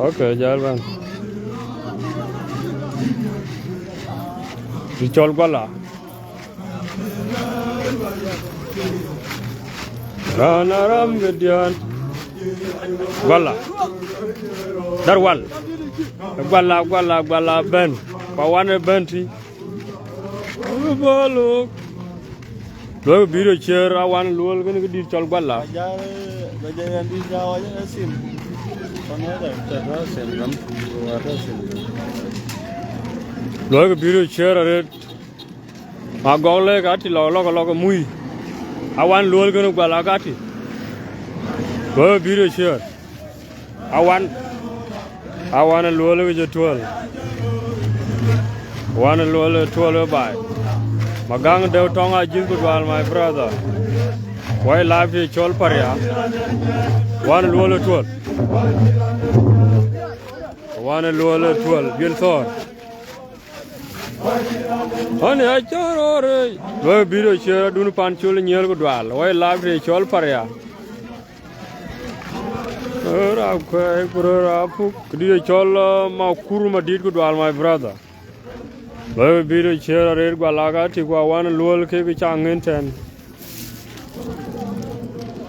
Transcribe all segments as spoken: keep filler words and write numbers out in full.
Ok, jäl bɛ̈n. Dït cɔl Guala. Raan aram ke diän. Guala. Dar wal. Guala, Guala, Guala bɛ̈n. Ku Awan ë bɛ̈n tï. Balok. Luɔi bï röt ciëër Awan Luɔl kënë kë dït cɔl Guala. Luɔi bï röt ciëër arëët. Ma gɔk lëk atï lɔk, lɔk, lɔk mui. Awan Luɔl kënë Guala katï. Luɔi bï röt ciëër. Awan. Awan Luɔl ke jɔ tuɔl. Awan Luɔl tuɔl baai. Magaŋ de tɔŋ ajïth ku dual, my brother. Wai live të cɔl Paria. Awan Luɔl tuɔl. Awan Luɔl tuɔl. Biɛn thɔɔr. Ani acɔɔr ore. Luɔi bï röt ciëër adun pan col nyiël ku dual. Wai live të cɔl Paria. Röör akuɛɛi ku röör apuk, këdït ë cɔl, uh, Makur Madït ku dual, my brother. Luɔi bï röt ciëër arëët Guala katï ku Awan Luɔl kek cak ŋën tɛ̈n.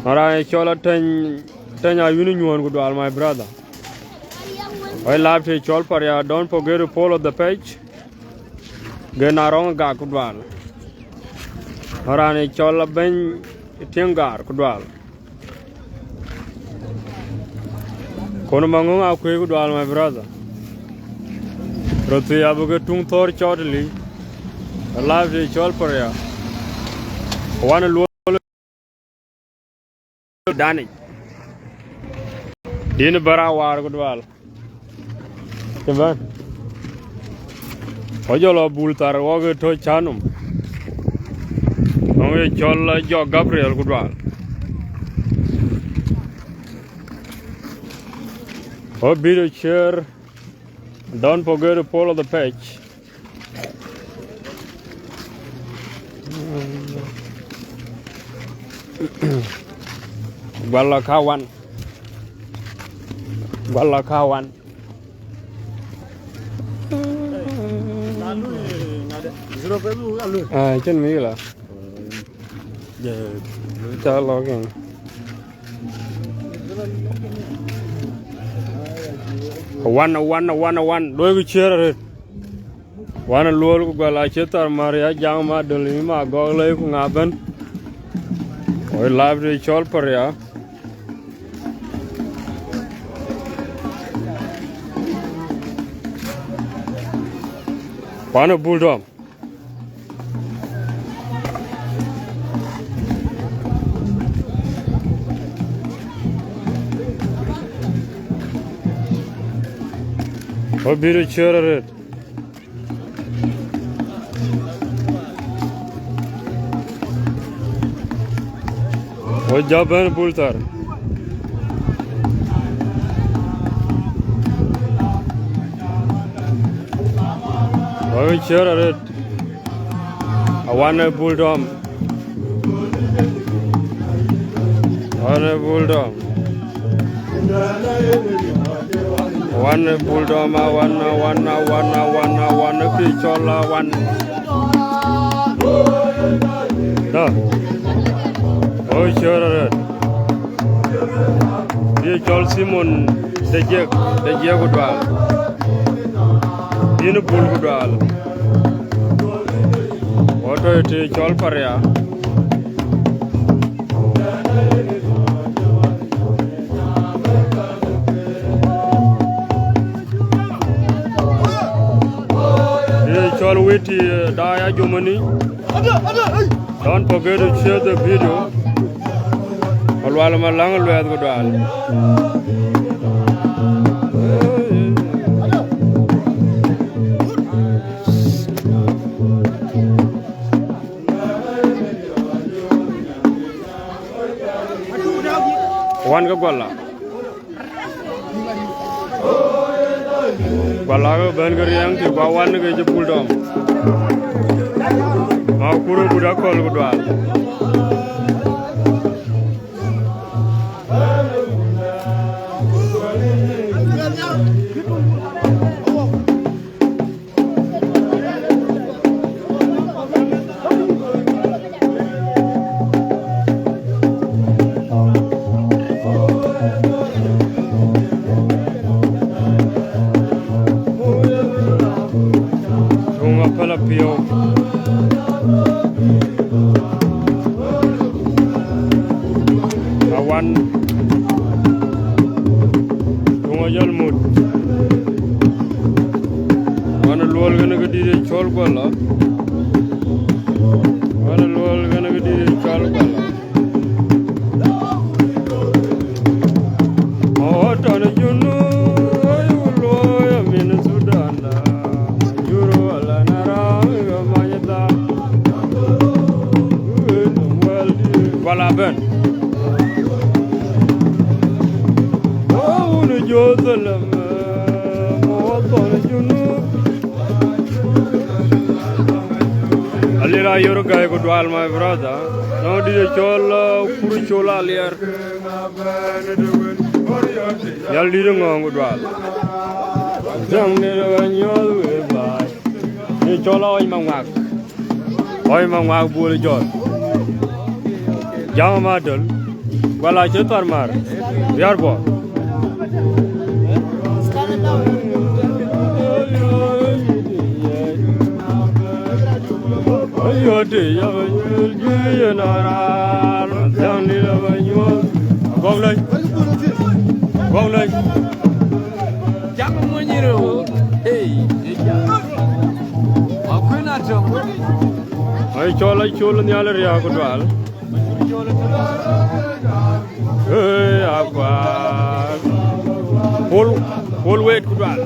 Raan ë cɔl Atɛny, Atɛny Ayun Nyuɔ̈ɔ̈n ku dual, my brother. Wai live të cɔl Paria, don't forget to follow the page. Gen Arɔŋ Gak ku dual. Raan ë cɔl Abɛny Tiëŋ Gar ku dual. Kon Maŋöŋ Akuëi ku dual, my brother. Röt thii abï ke tuŋ thɔ̈r cɔɔt lï. Live të cɔl Paria. Awan Luɔl danic. Din bär Awaar ku dual. Cï bɛ̈n. Wɔ jɔ lɔ Bul Thar wɔ ke tɔ̈ cä nɔm. Nɔŋ ye cɔl, uh, Jɔk Gabriel ku dual. Wɔ bï röt ciëër. Don't forget to follow the page. Guala ka Awan. Guala ka Awan. Ah, cïn mïïk la. Ca lɔ kën. Awan, Awan, Awan, Awan. Luɔi ku ciëër arëët. Awan Luɔl ku Guala cï thar Maria, jaŋ ma döl yï ma gɔk lei ku ŋa bɛ̈n. Wai live të cɔl Paria. Awan Bul Dɔm. Wɔ bï röt ciëër arëët. Wɔ jɔ bɛ̈n Bul Thar. Wɔ bï ciëër arëët. Awan ë Bul Dɔm. Awan ë Bul Dɔm. Awan ë Bul Dɔm, Awan, Awan, Awan, Awan, Awan, kë cɔl Awan. Da. Wɔ ciëër arëët. Ye cɔl Simon de Jiëk, de Jiëk ku dual. Yïn Bul ku dual. Wɔ tɔ̈ të cɔl Paria. Ye cɔl Witi, eh, Daya Jumani. Don't forget to share the video. Alual Malang Lueth ku dual. Wan ke Guala. Guala ke bɛ̈n ke riɛŋ tï, ku Awan ke cï Bul Dɔm. Ma kur gut akɔ̈l ku dual. Tuŋ apäl apiɔ̈u. Awan. Tuŋ ajɔl mut. Wan luɔl kën kë dït ë cɔl guɔl lɔ. Wan luɔl kën kë dït ë cɔl guɔl lɔ. Ɣöt tɔ̈n Junub, ë wun luɔi amin Thudan da, jur wala na raŋ ë many dhal. Wala bɛ̈n. Ë wun Jeruthalem, ë, ɣöt tɔ̈n Junub. Alira yor gäi ku dual, my brother. Nɔŋ dït ë cɔl, uh, kur col aliɛr. Yal dït ë ŋɔ̈ɔ̈ŋ ku dual. Jam dït ë wä nyuɔ̈th wek baai. Dït cɔl awany maŋuak. Ɣɔc maŋuak buɔl jɔt. Jam ma döl. Guala cï thar mar. Riar bɔ. Ayo, ti ya ba nyul ji ya na rar. Jam ni la ba nyul. Gok lei. Gok lei. Jam mo nyiro. Hey, hey, jam. Akwena to. Ai, cɔl, ai, cɔl, nhial riak ku dual. Ee, akuaar. Puɔl, puɔl wet ku dual.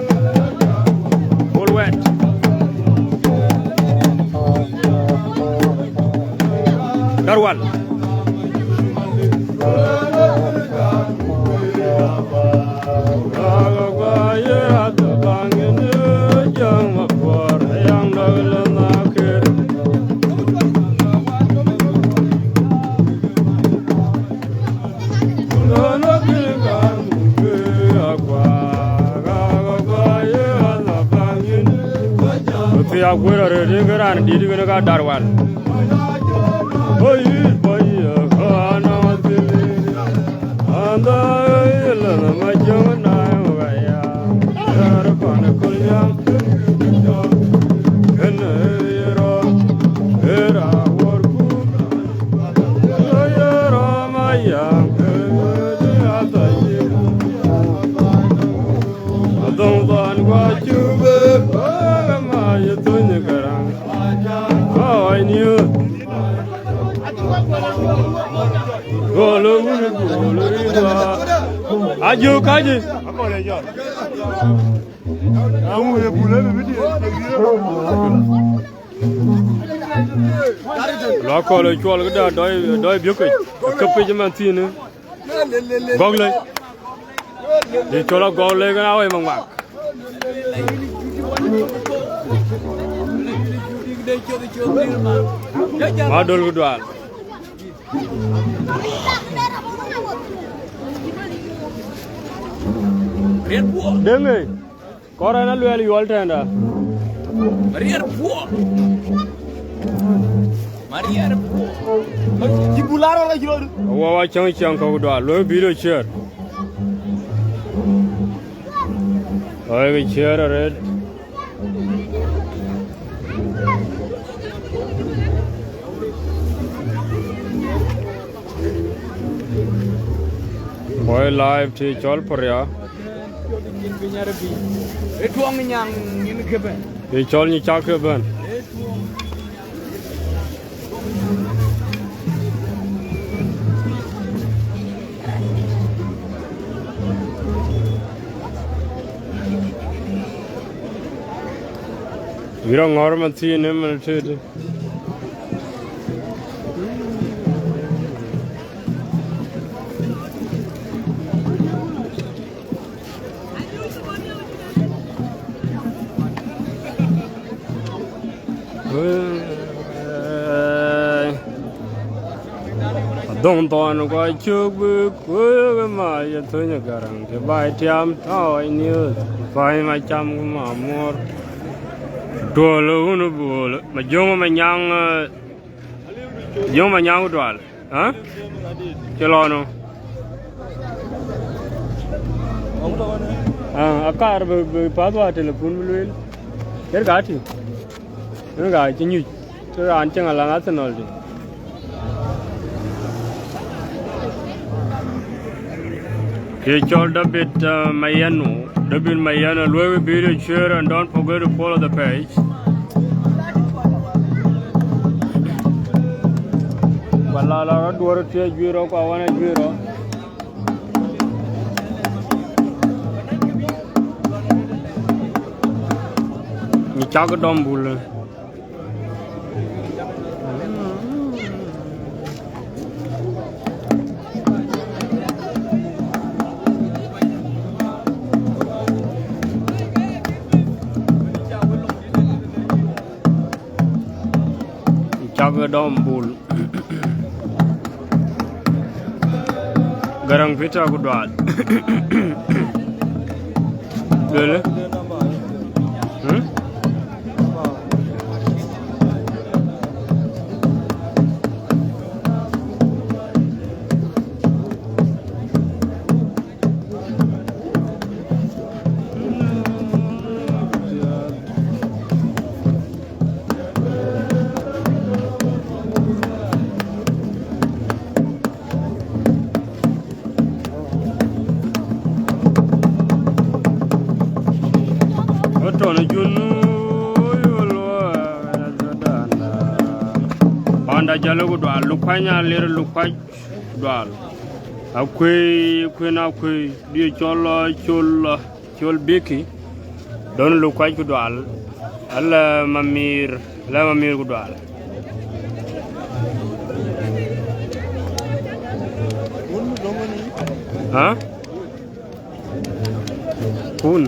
Puɔl wet. Darwal. Pia guer arëët, ke raan dït kën ka Darwal. Oi, oi, kana thil. Anda, oi, lana ma jong na, oi, ya. Yar pan kul nyam. Kën, oi, ro. Era wor ku. Oi, ro ma yang. Oi, ya ta yi. Adhɔŋ dhɔn gua cuk, ma ye thony Garaŋ. Awany ni. Golo wun, golo ri gua. Ajo kaje. Lɔ kɔl cuɔl këda dɔi, dɔi biökic. Ke pic man thiinë. Gɔk lei. Dï cɔl a gɔk lei kën a wɛi maŋuak. Ma döl ku dual. Deŋ ë. Kɔr ɛn a luɛɛl yuɔl tɛ̈nda. Mariɛɛr puɔ̈. Mariɛɛr puɔ̈. Cï bul a rɔt ka cï rɔt. Wɔ wa cäŋ ciɛŋ kɔ̈k dual, luɔi bï röt ciëër. Ɣɔɔc ke ciëër arëët. Woi live ti cɔl Pria. Ë tuɔŋ nyaŋ nyin ke bɛ̈n. Ti cɔl nyi cak ke bɛ̈n. Wïr aŋɔ̈r man thiin ë man tëëtë. Dhoŋ thɔn kɔc cök bï kuëëk ë ma ye thöny ë Gäräŋ cï baai tiam tɔ̈u ë niööth. Baai ma cam ku ma muɔ̈r. Duöl ë wun ë Bol, ma jöŋ ma nyaŋ, eh, jöŋ ma nyaŋ ku dual. Hä? Cï lɔ nu. Ah, akaar bï, bï path wa telepun bï lueel. Yer ka tï. Yen ka cï nyuc. Cï raan cieŋ alaŋ Arsenal tï. Ye cɔl David, uh, Mayeno. David Mayeno, luɔi we video share and don't forget to follow the page. Ba la la rɔt duɔ̈r tï ajuëc rɔt ku awan ajuëc rɔt. Nyi cak dɔm bul. Cak dɔm bul. Gäräŋ Peter ku dual. Duel. Hmm? Ëtɔ̈n ë jun nu yol wä ëdädanda. Panda jalo ku dual, Lukuany alir, Lukuany dual. Akuëi, Akuëi na Akuëi, dië cɔl, cɔl, cɔl Biki. Don Lukuany ku dual. Ala mamir, ala mamir ku dual. Ha? Kun.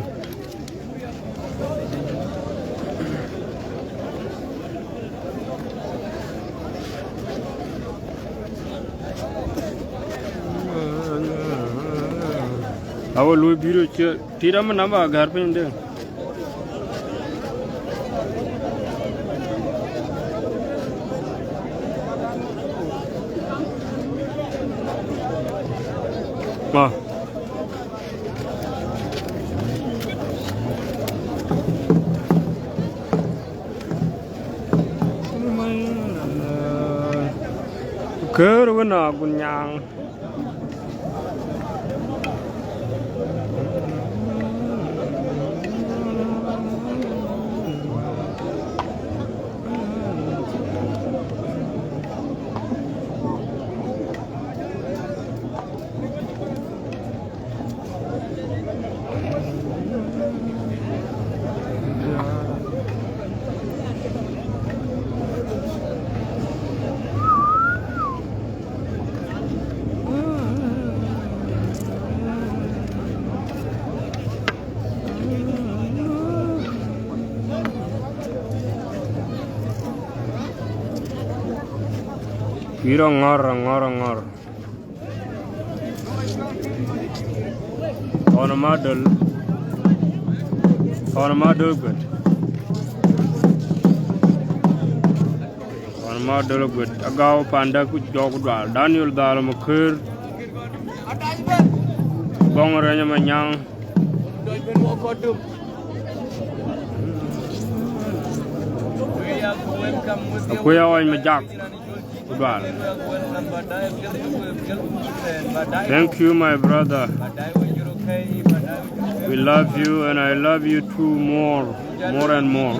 Awo lui biro cie tira ma namba gar piny de. Ma. Kër wën a gun nyaaŋ. Wïïr aŋɔ̈r, aŋɔ̈r, aŋɔ̈r. Ɣɔn ë madöl, ɣɔn ë madöl guët. Ɣɔn ë madöl guët. Agäu panda ku jɔk dual. Daniel Dhal Makër. Gɔŋ Rɛny Manyaŋ. Akuya Ɣɔny Majak. Dual. Thank you, my brother. We love you, and I love you too more, more and more.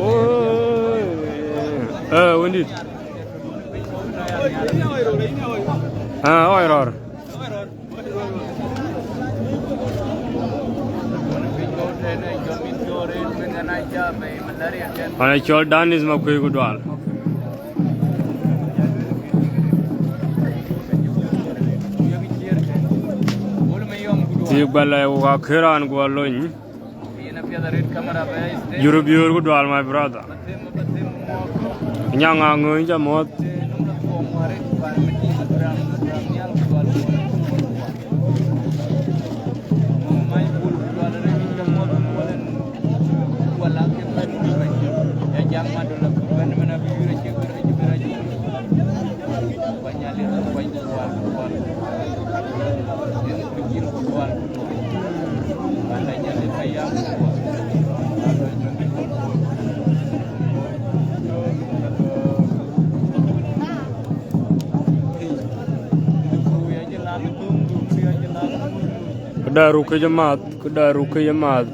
Oi, eh, Wendit. Ah, oi, ror. Ɣɛn ë cɔl Danis Makuëi ku Dual. Thiëk bä lɛ̈k wok akëër raan guɔ lony. Yïn apiɛth arëët, kamera bɛ ya straight. Jur biöör ku Dual, my brother. Nyaŋ aŋööny ca muɔ̈th. Këda ruk ke jamaat, këda ruk ke jamaat.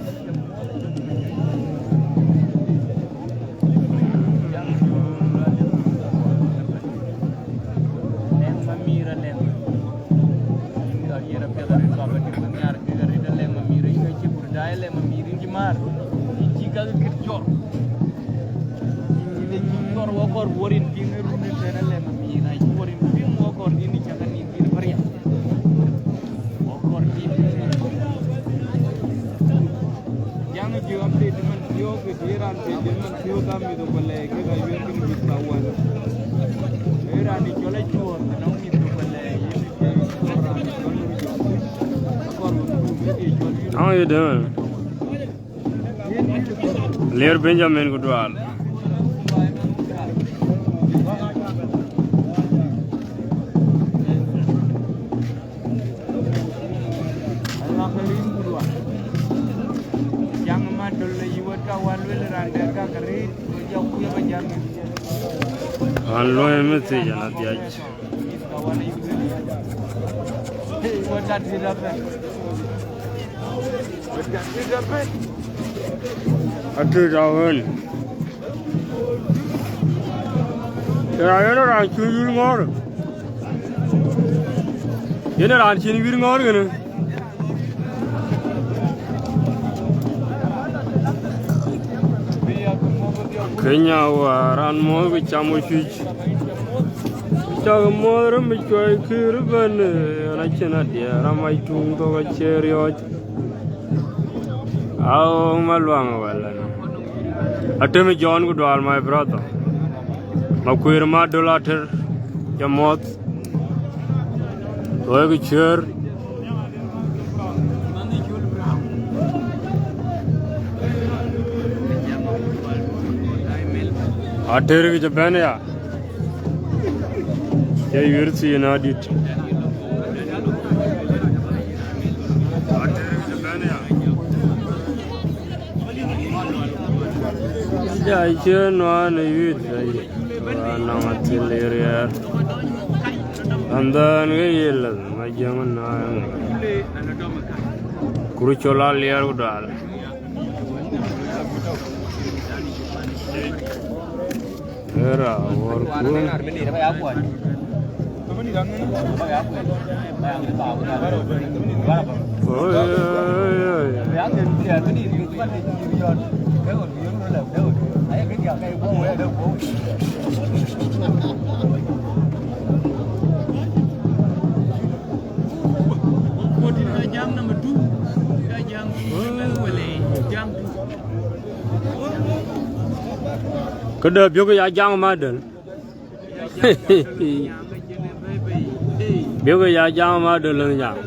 Jaŋ jö update man thiɔ̈k, ke tï raan thiëëc jël man thiɔ̈k, ka mïth ë Kuɛlɛ̈i kek ayuɛɛr kën mïth ka wän. Ee raan ë cɔl Acuɔɔr, anɔŋ mïth ë Kuɛlɛ̈i, yen ke cɔl raan ë cɔl Nur Jɔŋ. Akɔɔr wën buk mïth ye cɔl yïn. Aŋ ye dëën. Lier Benjamin ku Dual. Jaŋ Madöl, yï wët ka wä luel raan dɛ̈t ka ke rëët, ku jɔ kuc ë bä jam. An luɔi message an adhiac. Wët ka tït apɛn. Wët ka tït apɛn. Atït awën. Raan yen raan cïn wïr ŋɔ̈ɔ̈r. Yen raan cïn wïr ŋɔ̈ɔ̈r kënë. Kenya wa raan muɔ̈th ku cam ku cuc. Cak muɔ̈th rem cuai kïr ëbɛ̈n, yen acïn adiɛɛr amac tuŋ thok acie riɔ̈ɔ̈c. Aoŋ Maluaŋ wɛl ɛn. Atem John ku Dual, my brother. Makuëër Madöl Ater, ca muɔ̈th. Luɔi ku cuëër. Ater ke cï bɛ̈n ya. Cï yuër thiin adït. Ja cï nuan ë yuit, anɔŋ athil ë riɛɛr. Andhɛn ke ye lɛth ma jiëŋ nuan. Kur col aliɛɛr ku Dual. Era awɔr kun. Oi, oi, oi. Këdë biökë ya Jaŋ Madöl. Biökë ya Jaŋ Madöl ë Nyaŋ.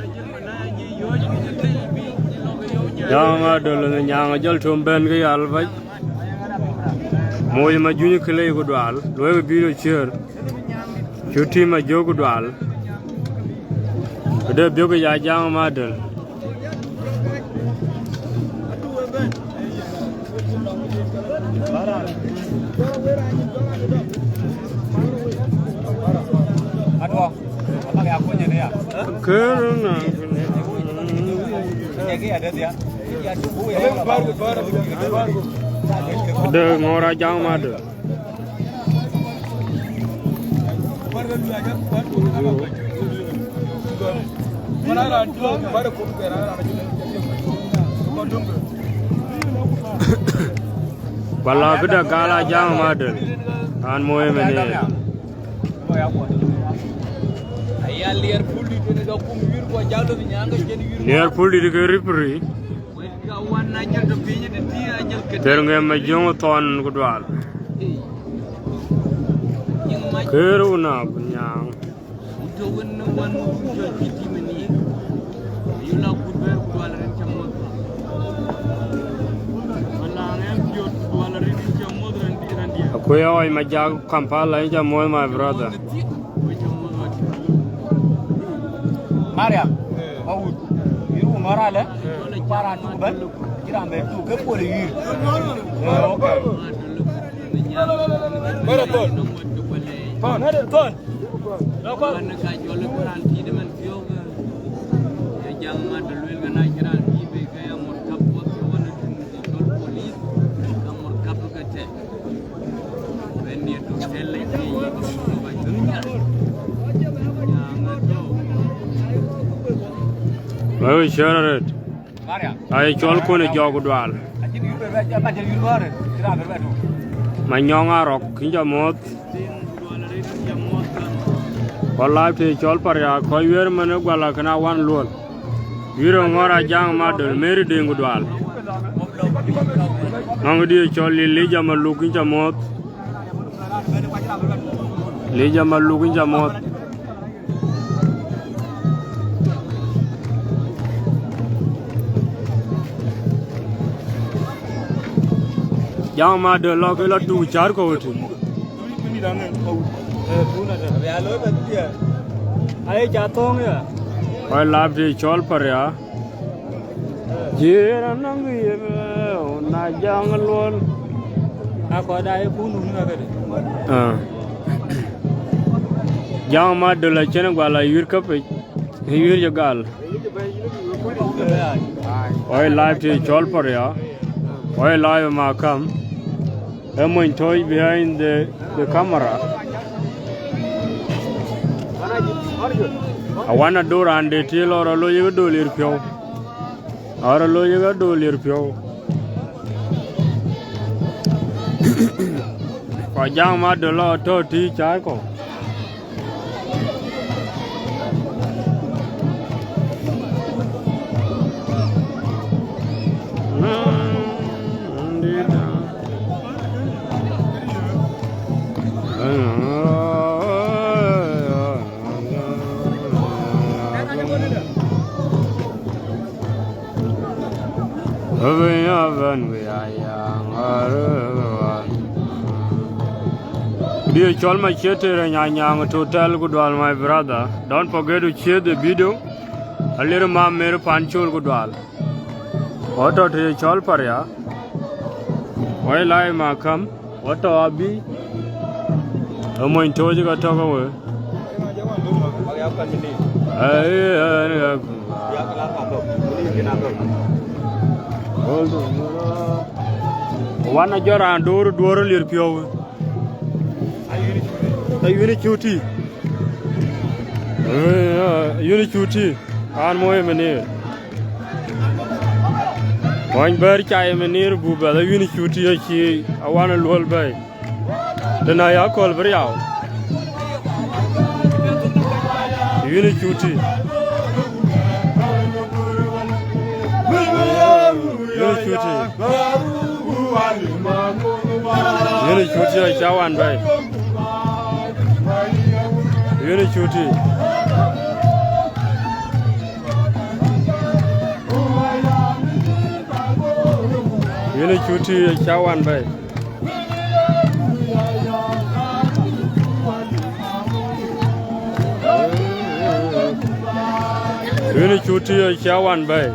Jaŋ Madöl ë Nyaŋ, jɔl töm bɛ̈n ke yal bac. Moc Majuny Kelei ku Dual, luɔi ke bï röt ciëër. Cu tim Ajök ku Dual. Këdë biökë ya Jaŋ Madöl. Kër na. De ŋɔɔr a Jaŋ Madöl. Wala këda gal a jam madë. An mooi mene. Liɛɛr pul dit ke ripri. Ther ŋem ma jöŋ thɔn ku dual. Kër una ku nyaaŋ. Akuya ɔi ma jak Kampala, inja mooi, my brother. Mariam, ma wut, yïn ku ŋɔ̈r alë, para tuk bɛ̈n, cï raan bɛ tuk ke puɔl ë yïr. Eh, okay. Marathon. Thon. Marathon. Lɔ kɔn. Wan ka jɔl ë raan tït man thiɔ̈k, eh, ye jaŋ mat luel ke na cï raan tït be ke ya murkab wok ke wan ë tun cɔl police, ka murkab ke tɛ̈. When you to tell like me, you go to my dunya. Ya ŋa tɔ̈. Wewe share it. Ai cɔl kun ë jɔk dual. Ma nyɔŋ arɔk, inja moth. Kɔ lap të cɔl paria, kɔ wiɛr mën ë guala këna wan luɔl. Wiɛr ë ŋɔr a jaŋ ma döl, meri deŋ ku dual. Nɔŋ di cɔl li lija ma luk, inja moth. Lija ma luk, inja moth. Jaŋ ma döl lɔ ke lɔ tuk cär kɔ̈u tï. Aye ca thöŋ ya. Kɔc lap të cɔl paria. Jiëër anɔŋ yem na jaŋ luɔl. Akɔda ye kun nu ŋa kede. Ah. Jaŋ ma döl acïn gual a yïr käpic, yïr jë gal. Oi live të cɔl paria. Oi live ma kam. Ë mony tɔc behind the, the camera. Awan ador ande të lɔ rɔ loc yek dol lir piɔ̈u. Arɔ loc yek dol lir piɔ̈u. Kɔ jaŋ ma döl lɔ tɔ̈ tï cäär kɔ. Dië cɔl ma cie tëër ë nyanyaŋ total ku dual, my brother. Don't forget to share the video. Alir mam mer pan col ku dual. Wɔ tɔ̈ të cɔl paria. Wɔ live ma kam. Wɔ tɔ̈ abï. Ë mony toc ka tɔ̈ ke we. Ee, ee, ee, ee. Wan a jɔ raan duɔ̈ɔ̈r, duɔ̈ɔ̈r lir piɔ̈u. Ayïn cuti. Ayïn cuti. An mooi menir. Wany bɛ̈ɛ̈r cai menir bu bɛ̈th ayïn cuti acï awan luɔl bɛ̈i. Tëna ya kɔl bï riau. Yïn cuti. Yïn cuti. Yïn cuti aca wan bɛ̈i. Yïn cuti. Yïn cuti aca wan bɛ̈i. Yïn cuti aca wan bɛ̈i.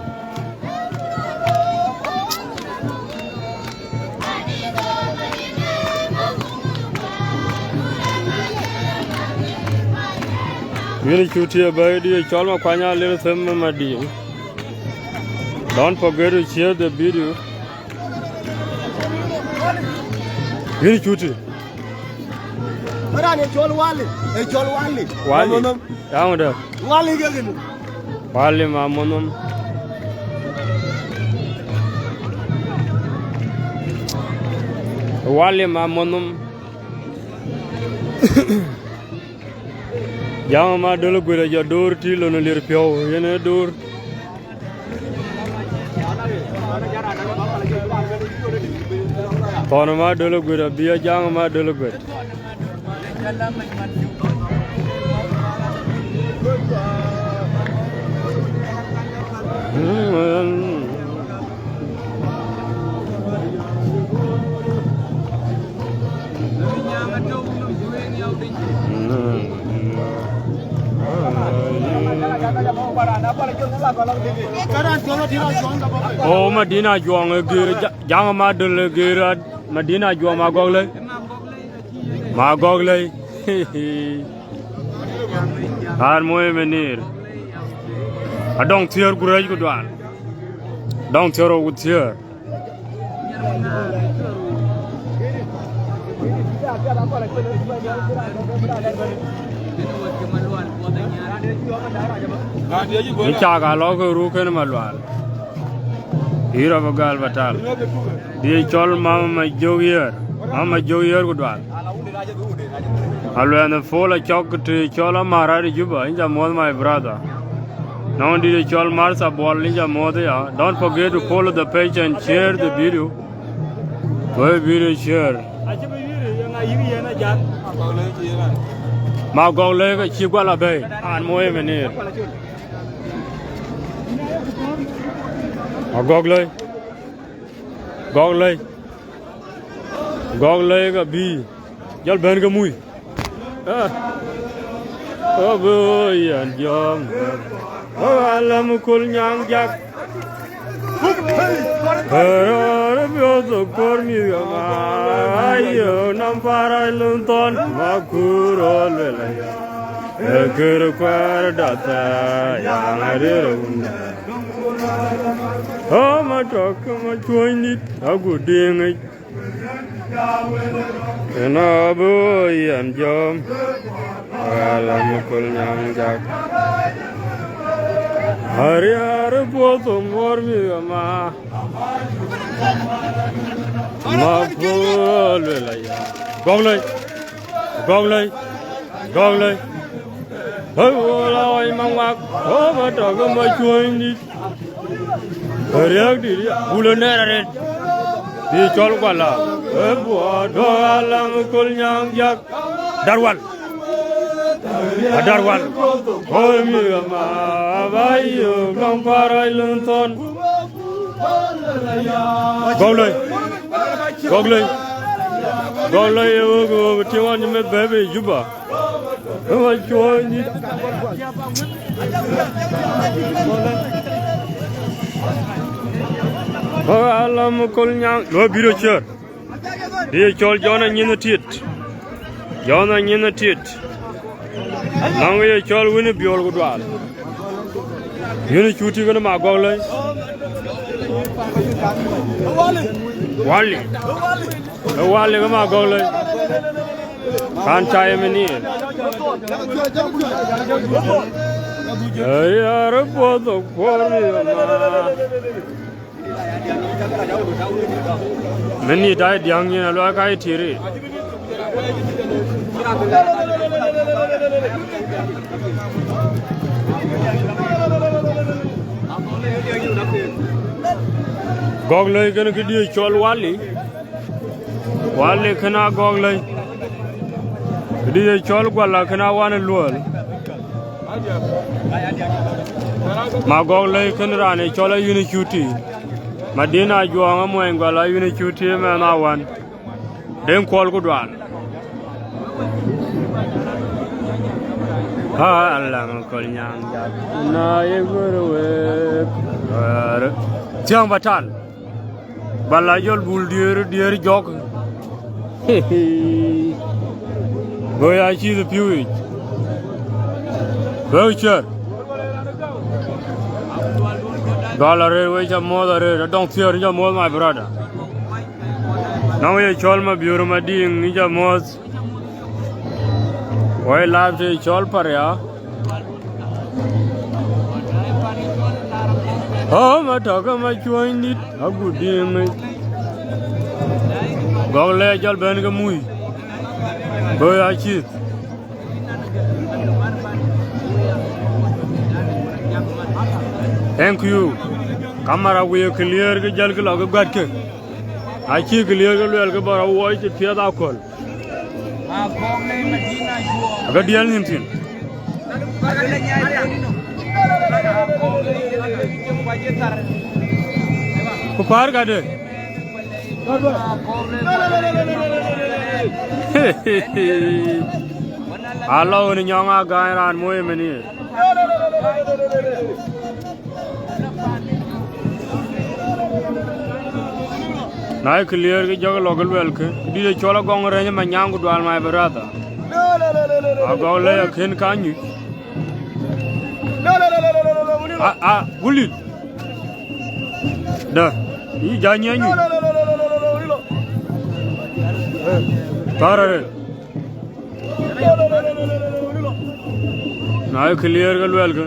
Yïn cuti abɛ̈i dië cɔl ma kuany alir them me madïïm. Don't forget to share the video. Yïn cuti. Raan ë cɔl Wali, ë cɔl Wali. Wali. Mamonom. Yaŋ dë. Wali ke gini. Wali mamonom. Wali ma monum. Jaŋ ma döl guël jɔ dur ti lon lir piɔ̈u yen dur. Thɔn ma döl guël abï a jaŋ ma döl guël. Oh, Madina Juɔŋ ë gër, ja-, jaŋ ma döl ë gër, Madina Juɔŋ ma gɔk lei. Ma gɔk lei. An moye menir. Adɔŋ thiëër ku rɛɛc ku dual. Dɔŋ thiëër ku thiëër. Ni cak a lɔ ke ruk kën Malual. Yï rɔt bï gäl batal. Dië cɔl mama ma jök yɛɛr. Mama ma jök yɛɛr ku dual. Aluɛnh ë pol acɔk të cɔl amär ë Juba, inja muɔ̈th my brother. Nɔŋ dït ë cɔl Martha Buɔl, inja muɔ̈th ya. Don't forget to follow the page and share the video. Wëë video share. Ma gɔk lei ke cï gual abɛ̈i. An moye menir. Ma gɔk lei. Gɔk lei. Gɔk lei ka bï. Jɔl bɛ̈n ke mui. Ah. Abï yɛn jɔm. Alam kul nyaŋ jak. Rɔɔr biɔth kor mi gama. Ayo nam para lun thɔn. Ma kuro lele. Ekër kuɛɛr dathɛ. Yaŋ arir wunda. Ama tɔk ma cuɔny nit. Agu diŋic. Ëna bï yɛn jɔm, alam kul nyaŋ jak. Ariɛɛr puɔth thom bɔr mi gama. Ma puɔl wela ya. Gɔk lei, gɔk lei, gɔk lei. Hei, wo la wai ma ŋuak, wo ma tɔk ma cuɔny nit. Riäk dït, bul ë nɛɛr arëët. Bï cɔl guala. Ë buɔɔt bɔ̈ alam kul nyaŋ jak. Darwal. Adarwal. Kɔc mi ama ba yök lɔŋ parɔc lun thɔn. Gɔk lei. Gɔk lei. Gɔk lei, ë wëk, wëk tiŋ ɣɔn cï meth bɛ̈ɛ̈i bei Juba. Ë wä cuɔɔny nït. Ë alam kol nyaŋ, luɔi bï röt ciëër. Dië cɔl Jɔn Anyin Atiet. Jɔn Anyin Atiet. Nɔŋ ye cɔl wën ë biöl ku dual. Yïn ë cuti kënë ma gɔk lei. Wali. Ë wali ke ma gɔk lei. Kan ca ye mini. Ë yar puɔth thok puɔr mi ma. Mini dai diaŋ nyin alua ka ye tiri. Gɔk lei kënë kë dië cɔl wali. Wali kënë a gɔk lei. Kë dië cɔl guala kënë a wan ë luɔl. Ma gɔk lei kënë raan ë cɔl ayïn ë cuti. Madina Juɔŋ amuɛny guala ayïn ë cuti mɛn a wan. Deŋ kuɔl ku dual. Ha, alam kol nyaŋ jak. Na ye gör wek. Thiäŋ batal. Bala jɔl bul diëër, diëër jɔk. Go ya cïth piu yic. Go cier. Dual arëër, we ca muɔth arëër, adɔŋ thiëër, ca muɔth, my brother. Nɔŋ ye cɔl ma biur ma diŋ, ca muɔth. Wai lap të cɔl paria. Oh, ma tɔk ma cuɔny nït, agut diŋ. Gɔ̈k lɛɛc jɔl bɛ̈n ke mui. Bɔ̈ ya cïth. Thank you. Kamera wëë clear ke jɔl ke lɔ ke guätkë. Acï clear ke luɛl ke bɔ̈ rɔt wuɔɔc të piɛth aköl. Ake diɛl nïn thïn. Ku päär kadë. Alɔ wën nyɔŋ a gäny raan moi ëmën ye. Na ye clear ke jɔk lɔ ke luɛlkë, dït ë cɔl Agɔŋ Rɛ̈ny Manyaŋ ku Dual, my brother. Agɔk lɛ̈i akën ka nyuc. A, a, gulit. Da, yï ja nyiɛc nyuc. Thɔ̈r arëët. Na ye clear ke luɛlkë.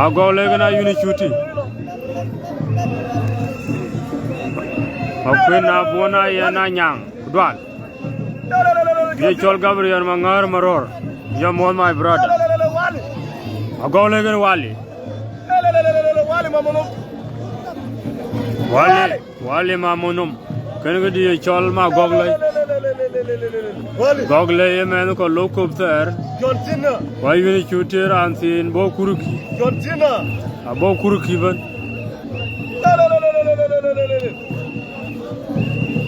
Agɔk lɛ̈i kënë ayïn cuti. Akuën na buɔn a yɛn a nyaŋ, Dual. Ye cɔl Gabriel Maŋäär Marɔ̈r. Ya muɔ̈th, my brother. Agɔk lɛ̈i kënë Wali. Wali. Wali mamonom. Kën këdï ye cɔl ma Gɔk lɛ̈i. Gɔk lɛ̈i ye mɛnh kɔ̈k lok kop thɛɛr. Ku ayïn cuti raan thiin bɔ̈ kurkï. Abɔ̈ kurkï bɛ̈n.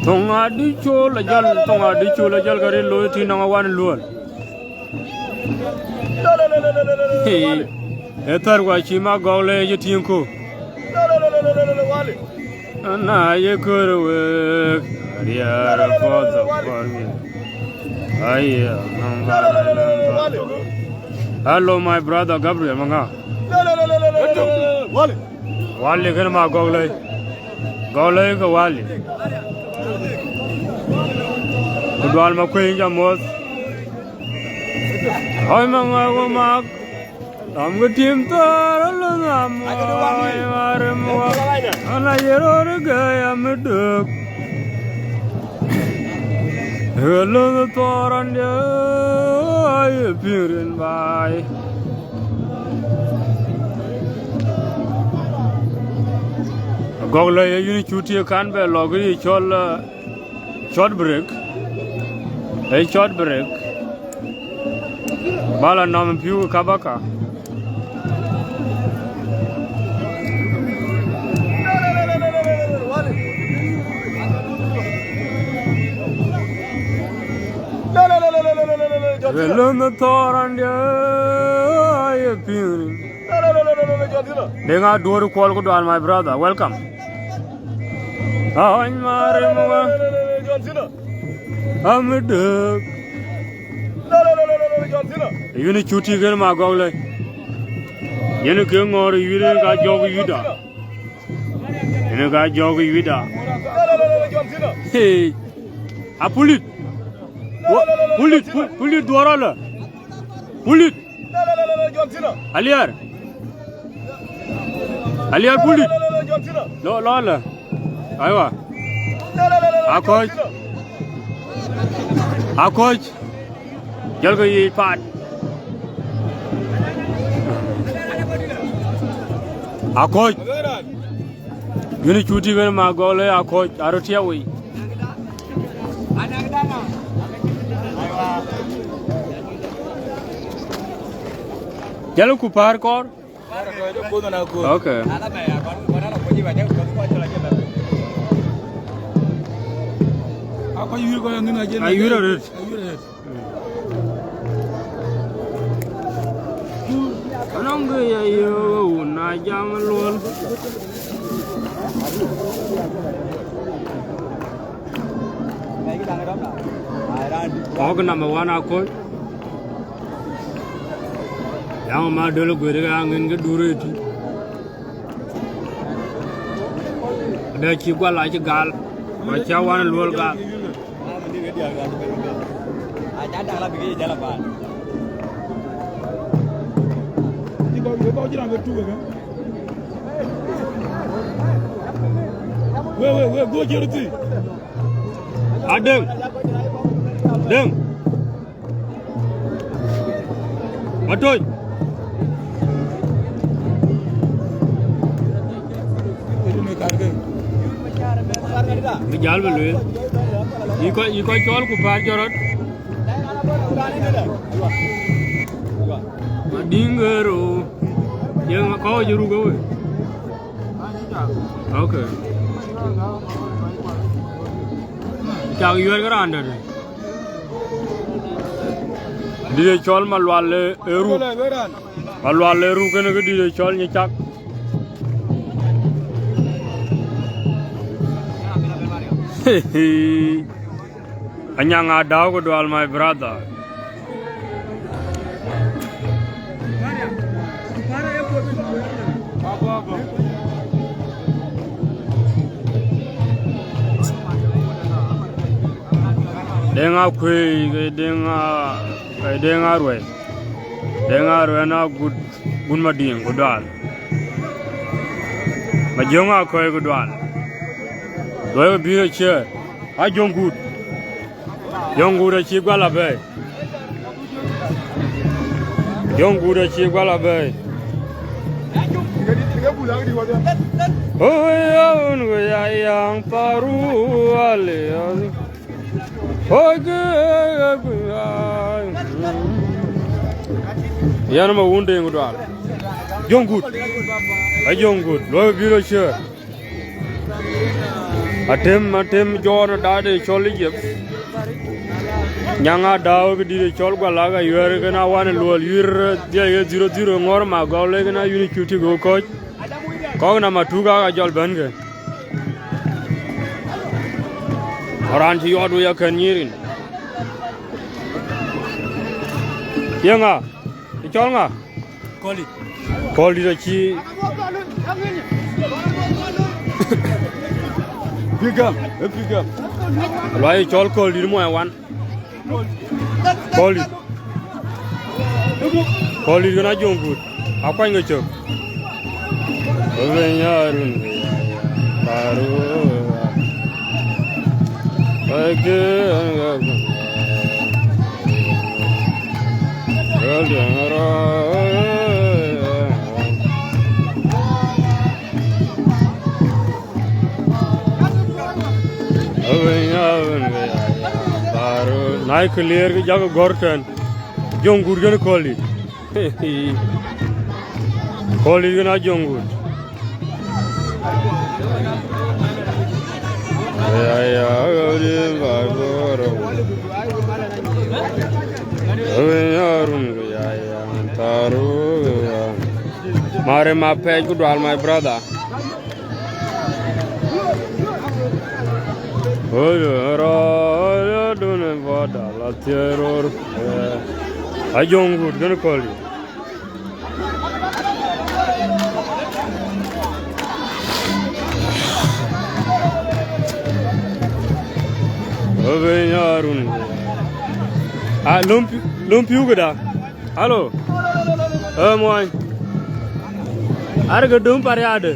Thoŋ adï col ajɔl, thoŋ adï col ajɔl ke ril looi tï nɔŋ awan luɔl. Ee thär wa cï ma Gɔk lɛ̈i ye tïŋ ku. Ana ye kör week, riɛɛr puɔth kɔɔr mi. Aye, nɔm ba rɛl ɛn ba. Hello, my brother Gabriel Maŋa. Wali kënë ma Gɔk lɛ̈i. Gɔk lɛ̈i ke Wali. Ku Dual Makuëny ja muɔ̈th. Ɣɔc Maŋa wo mak. Ram ke tim thɔ̈r alöŋ am wai warem wa. Ana ye rɔ̈ɔ̈r gäi am dök. Alöŋ thɔ̈r andiɛ ye piŋ rin baai. Gɔk lɛ̈i ye yïn cuti kan bɛ lɔ ke ye cɔl, eh, short break. Ee short break. Ba la nɔm pïu ka bä ka. Alöŋ thɔ̈r andiɛ ye piŋ rin. Deŋ Aduɔ̈r Kuɔl ku Dual, my brother, welcome. Awany marem wa. Am dök. Yïn cuti kënë ma Gɔk lɛ̈i. Yïn ke ŋɔ̈ɔ̈r yïn ka jɔk yïda. Yïn ka jɔk yïda. Hey. A pulit. Wo-, pulit, pu-, pulit Duɔ̈r alä. Pulit. Aliɛr. Aliɛr pulit. Lɔ, lɔ lä. Aywa. Akɔ̈c. Akɔ̈c. Jɔlkë yiic paat. Akɔ̈c. Yïn cuti kënë ma Gɔk lɛ̈i Akɔ̈c, aröt tiɛɛu wei. Jɔlku päär kɔɔr. Okay. Ayïr arëët. Anɔŋ kë ya yöök wun na jam luɔl. Kɔ̈k number one Akɔ̈c. Yaŋ ma döl guëër ke aŋën ke dur ëtï. Dɛ cï gual acï gal. Wa cä wan luɔl gal. Wek, wek, wek, go cï röt thïn. Adeŋ. Deŋ. Matoc. Bï jäl bï lueel. Yï kɔc, yï kɔc cɔl ku päär jɔt rɔt. Madiŋ ɣer o. Yeŋa kɔ̈u cï ruk ë wei. Okay. Cak yuɛ̈r ke raan dɛ̈t. Dït ë cɔl Malual ë ruk. Malual ë ruk kënë ke dït ë cɔl Nyicak. Anyaŋ Adau ku Dual, my brother. Deŋ Akuëi, ke Deŋ a, ke Deŋ Aruɛ̈i. Deŋ Aruɛ̈i na gut, gut Madiŋ ku Dual. Majöŋ Akuëi ku Dual. Luɔi ke bï ke ciëër. Ajöŋ gut. Jöŋ gut acï gual abɛ̈ɛ̈i. Jöŋ gut acï gual abɛ̈ɛ̈i. Oi, aun we ya yang paru ale. Oi, ke, ke, ke, ai. Yan ma wun Deŋ Dual. Jöŋ gut. Ajöŋ gut. Luɔi bï rɔt ciëër. Atem, atem Jɔn adaade cɔl Egypt. Nyaŋ Adau ke dït cɔl Gualak ayuɛ̈r kën awan luɔl yuir dhiɛl ye dhiro dhiro ŋɔ̈r ma gɔl le kën ayuni cuti go kɔc. Kɔ̈k na matuk aka jɔl bɛ̈n ke. Raan cï yɔɔt wei akën nyirin. Yeŋa? Ë cɔl ŋa? Kɔldït. Kɔldït acï. Pïgam, ë pïgam. Luɔi cɔl Kɔldït muɔny wan. Kɔldït. Kɔldït kën Ajöŋ gut. Akuany ke cök. Ëbɛ̈ny Arun ke ya, ya, Arun. Na ye clear ke jakë gɔ̈r tɛ̈n. Jöŋ gut kën Kɔldït. Kɔldït kën Ajöŋ gut. Mare ma pɛc ku Dual, my brother. Oi, ro, ro, dun boda la tieror. Ajöŋ gut kën Kɔldït. Ëbɛ̈ny Arun. Ah, lum pi-, lum piu këda. Halo. Eh, muɔny. Arëk dum pariade.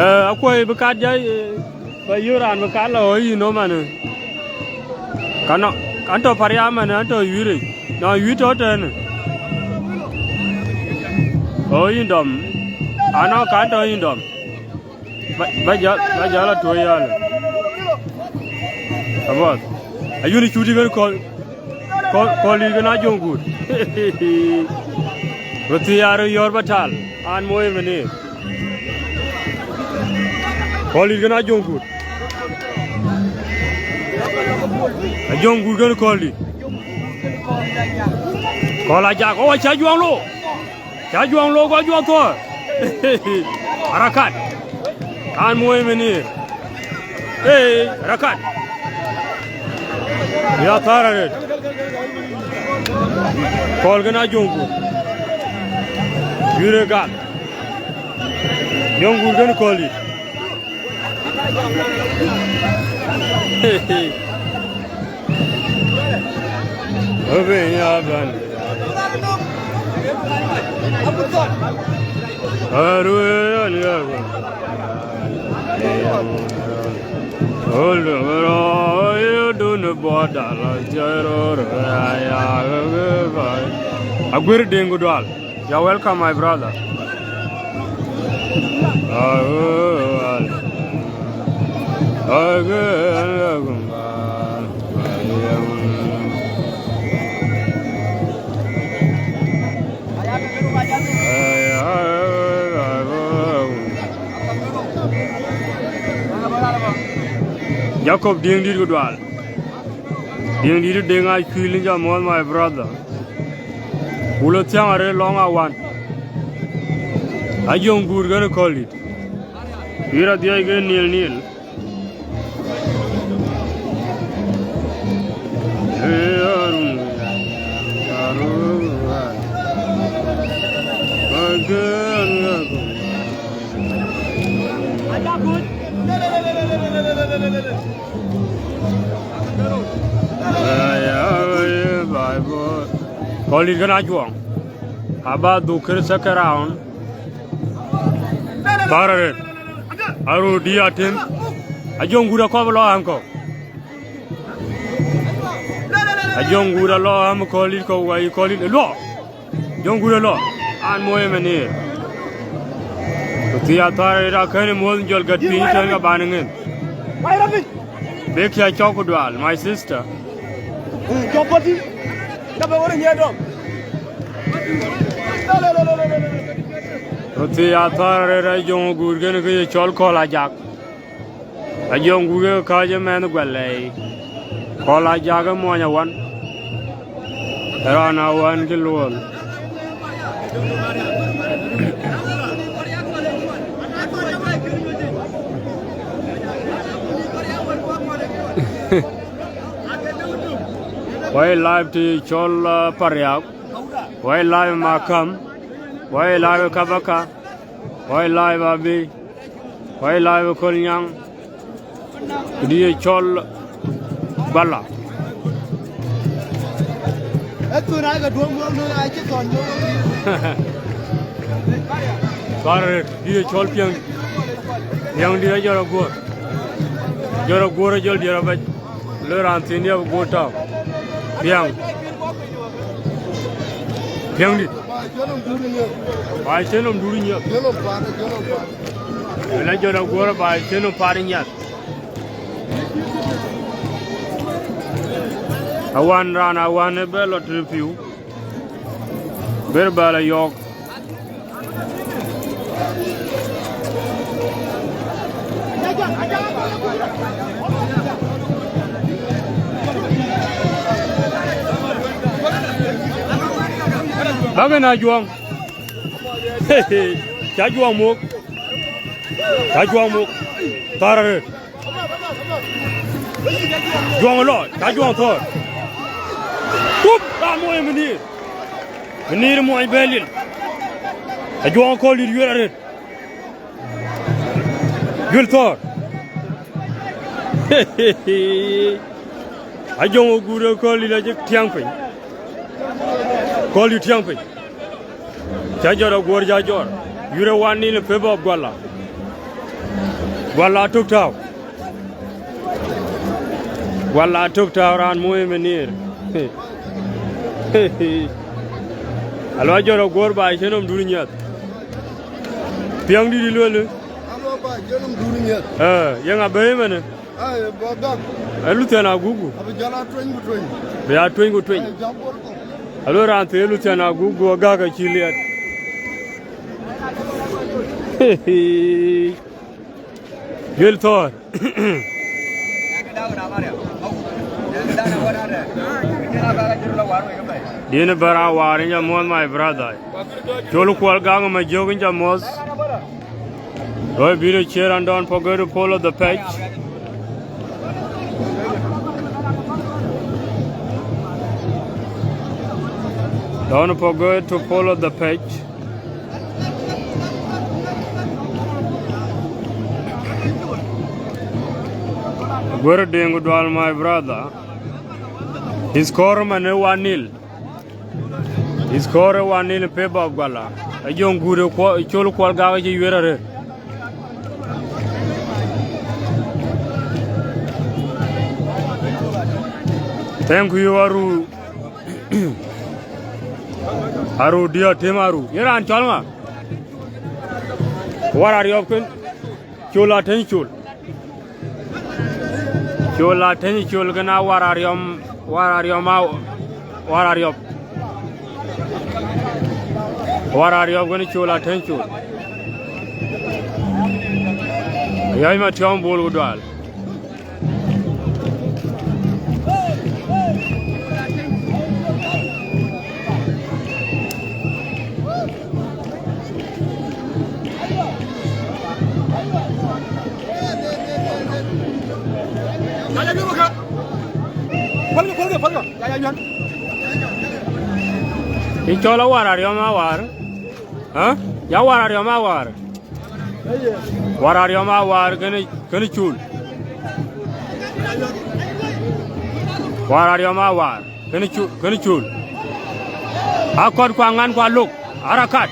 Eh, akuɔi bï kat jai, eh, ba yï raan bï kat la ɣɔ̈i yïn nɔm anë. Ka nɔ, an tɔ pariam anë, an tɔ yuiric. Nɔ yuir tɔ tënë. Ɣɔ̈i yïn dɔm. Anɔ kan tɔ yïn dɔm. Ba, ba jäl, ba jäl atuɔ̈c yal. Abuɔth. Ayuni cuti kën Kɔl-, Kɔl-, Kɔldït kën Ajöŋ gut. Röt thiaar yɔ̈ɔ̈r ba tal. An mooi mëni. Kɔldït kën Ajöŋ gut. Ajöŋ gut kën Kɔldït. Kɔl Ajak, oh, acä juɔŋ lo. Cä juɔŋ lok, guɔ juɔŋ thɔ̈ɔ̈r. Arakat. An muɔi menir. Ee, arakat. Ya thar arët. Kɔl kën Ajöŋ gut. Yure gal. Jöŋ gut kën Kɔldït. Ëbɛ̈ny Aban. Aruëëny ya. Aguer Deng Dual. You're welcome, my brother. Jacob Dieng dït ku Dual. Dieng dït Deng Acuil, in jɔ muɔ̈th, my brother. Wulë thiäŋ arëët lɔŋ awan. Ajöŋ guur kën Kɔldït. Wïïr adhiɔc ke nil nil. Kɔldït kën Ajuɔŋ. Aba dhuk kër second round. Thɔ̈r arëët. Aröördït Atem. Ajöŋ guur akɔ̈p lɔ ɣäm kɔ̈u. Ajöŋ guur alɔ ɣäm Kɔldït kɔ̈u, wai Kɔldït ë luɔ. Jöŋ guur alɔ. An mooi ëmënir. Ku thii athɔ̈r arëët akënë muɔ̈th jɔl gät piny tën ka ban ŋën. Bek ya cɔk ku Dual, my sister. Cɔk pɔ̈t thïn. Ka bɛ wär ë nyiɛɛt dɔm. Ku thii athɔ̈r arëët Ajöŋ guur kën kë ye cɔl Kɔl Ajak. Ajöŋ guur ke kääc ë mɛnh Guɛlɛi. Kɔl Ajak ë muɔny awan. Raan awan cï luɔl. Wai live të cɔl, uh, Pariak. Wai live Makam. Wai live Kabaka. Wai live Abi. Wai live Kolnyaŋ. Këdï ye cɔl Bala. Thɔ̈r arëët, dï ye cɔl Piɛŋ. Piɛŋdït ajɔl aguɔ̈r. Jɔl aguɔ̈r ajɔl diɛɛr abɛc. Lë raan thiin diɛ̈ abï guɔ̈r tääu. Piɛŋ. Piɛŋdït. Ba cïn nɔm duur nyiɛth. Ëlä jɔt aguɔ̈r ba cïn nɔm paat nyiɛth. Awan raan awan ë bɛ lɔ të pïu. Ber bä lɔ yɔɔk. Bäkë na Juɔŋ. Ca Juɔŋ muk. Ca Juɔŋ muk. Thɔ̈r arëët. Juɔŋ lɔ, ca Juɔŋ thɔ̈r. Tup, raan muɔny ë Minir. Minir muɔny bɛ lil. Ajuɔŋ Kɔldït yuëër arëët. Juël thɔ̈r. Ajuɔŋ ë guur ë Kɔldït acï tiɛŋ piny. Kɔldït tiɛŋ piny. Ca jɔt aguɔ̈r, ca jɔt. Yuëër ë wan nïn ë pep ɣɔ̈p Guala. Guala tök tääu. Guala tök tääu raan muɔny ë Minir. Alɔ jɔt aguɔ̈r ba cïn nɔm duur nyiɛth. Piɛŋdït ë lueel. Alɔ ba cïn nɔm duur nyiɛth. Ee, yeŋa bɛ̈i ëmënë? Ai, ba gak. Ee Luthian Aguku. Abï jɔl a tueny ku tueny. Bï a tueny ku tueny. Ai, jam bor kɔ̈k. Alo raan thëë Luthian Aguku agak acï liɛt. Juël thɔ̈r. Dïn bär a waar, in ca muɔ̈th, my brother. Col Kuɔl Gaŋ ë Majök, in ca muɔ̈th. Loi video share and don't forget to follow the page. Don't forget to follow the page. Guer Deng Dual, my brother. Score man ë one nil. Score ë one nil in favor of Guala. Ajuɔŋ guur ë Kuɔ-, Col Kuɔl Gak acï yuëër arëët. Thank you, Aru. Aru, diɔ tim Aru. Ye raan cɔl ŋa? War Ariɔp kën. Col Ateny Col. Col Ateny Col kën a War Ariɔm, War Ariɔm a, War Ariɔp. War Ariɔp kën Col Ateny Col. Yɔc ma tiɔm bol ku dual. Ë cɔl Awar Ariɔm Awar. Hä? Ya War Ariɔm Awar. War Ariɔm Awar kënë, kënë Col. War Ariɔm Awar kënë Col, kënë Col. Akɔt kua ŋan kua lok. Arakat.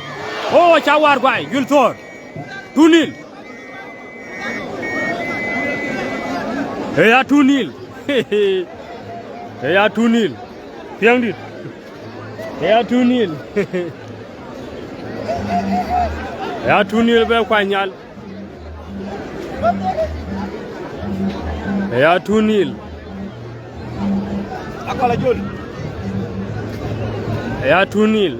O, ca War guai, jul thor. Two nil. Ë ya two nil. Ë ya two nil. Piɛŋdït. Ë ya two nil. Ë ya two nil bɛ kuany nyal. Ë ya two nil. Akɔl ajol. Ë ya two nil.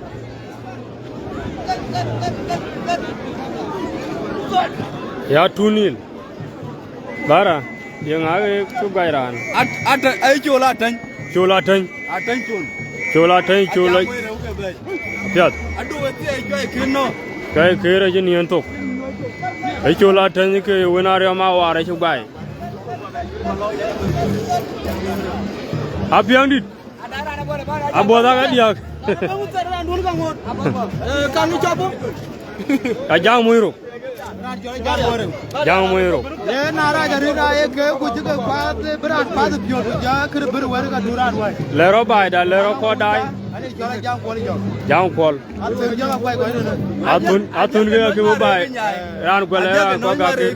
Ya two nil. Bara, ye ŋa ke cuk guai raan? At, at, ai Col Ateny. Col Ateny. Ateny Col. Col Ateny Col. Ajam wei reu ke bɛ̈i. Piath. Adu we thie jɔi kin no. Kai kere je nien tok. Ai Col Ateny ke wen Ariɔm Awar e cuk guai. Apiɛŋdït. Abuɔth aka diäk. Ka jaŋ muc rok. Jaŋ muc rok. Ye na rac arït, aye ke ku cï ke kuath, bï raan kuath piɔ̈ɔ̈t, ku ja kërë bï wɛ̈t ka du raan wai. Lɛ̈r rɔ baai da, lɛ̈r rɔ kɔɔr daai. Ani cɔl a jaŋ kuɔl jɔk. Jaŋ kuɔl. Athun jɔk a kuai kɔc rënë. Athun, athun ke ke bï baai. Raan kuɛl raan kɔ̈k ka ke.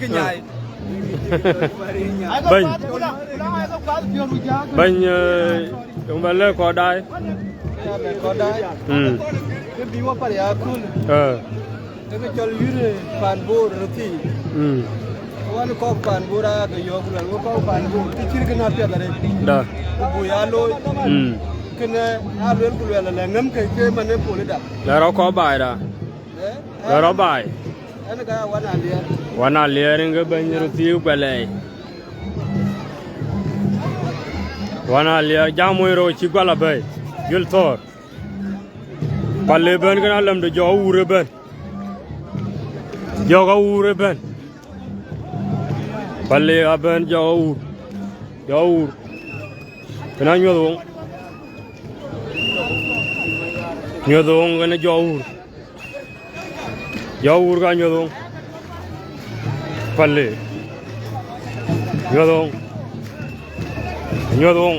Bɛ̈ny. Bɛ̈ny, eh, yöŋ bɛ lɛ̈k kɔɔr daai. Lɛ̈k kɔɔr daai. Mm. Kë bï wä pal ya köl. Eh. Ee kë cɔl yïr, eh, paan Bor röt thii. Mm. Wän kɔ̈k paan Bor aa ke yɔ̈ɔ̈k, luɛl wä kɔ̈k paan Bor, të cït kën apiɛth arëët. Da. Ku buk ya looi. Mm. Kënë aa luel ku luɛl alɛ ŋäm ke ke man ë pol ë dap. Lɛ̈k rɔ kɔɔr baai da. Eh? Lɛ̈k rɔ baai. Ɛn ka wan aliɛɛr. Wan aliɛɛr in ke bɛ̈ny röt thii guɛlɛɛi. Wan aliɛɛr, jaŋ muc rok cï gual abɛ̈i. Jul thɔ̈ɔ̈r. Pal ëbɛ̈n kën alɛmde jɔk awuur ëbɛ̈n. Jɔk awuur ëbɛ̈n. Pal ë abɛ̈n jɔk awuur. Jɔk awuur. Kën anyuɔth woŋ. Nyuɔth woŋ kën jɔk awuur. Jɔk wuur ka nyuɔth woŋ. Pal ë. Nyuɔth woŋ. Nyuɔth woŋ.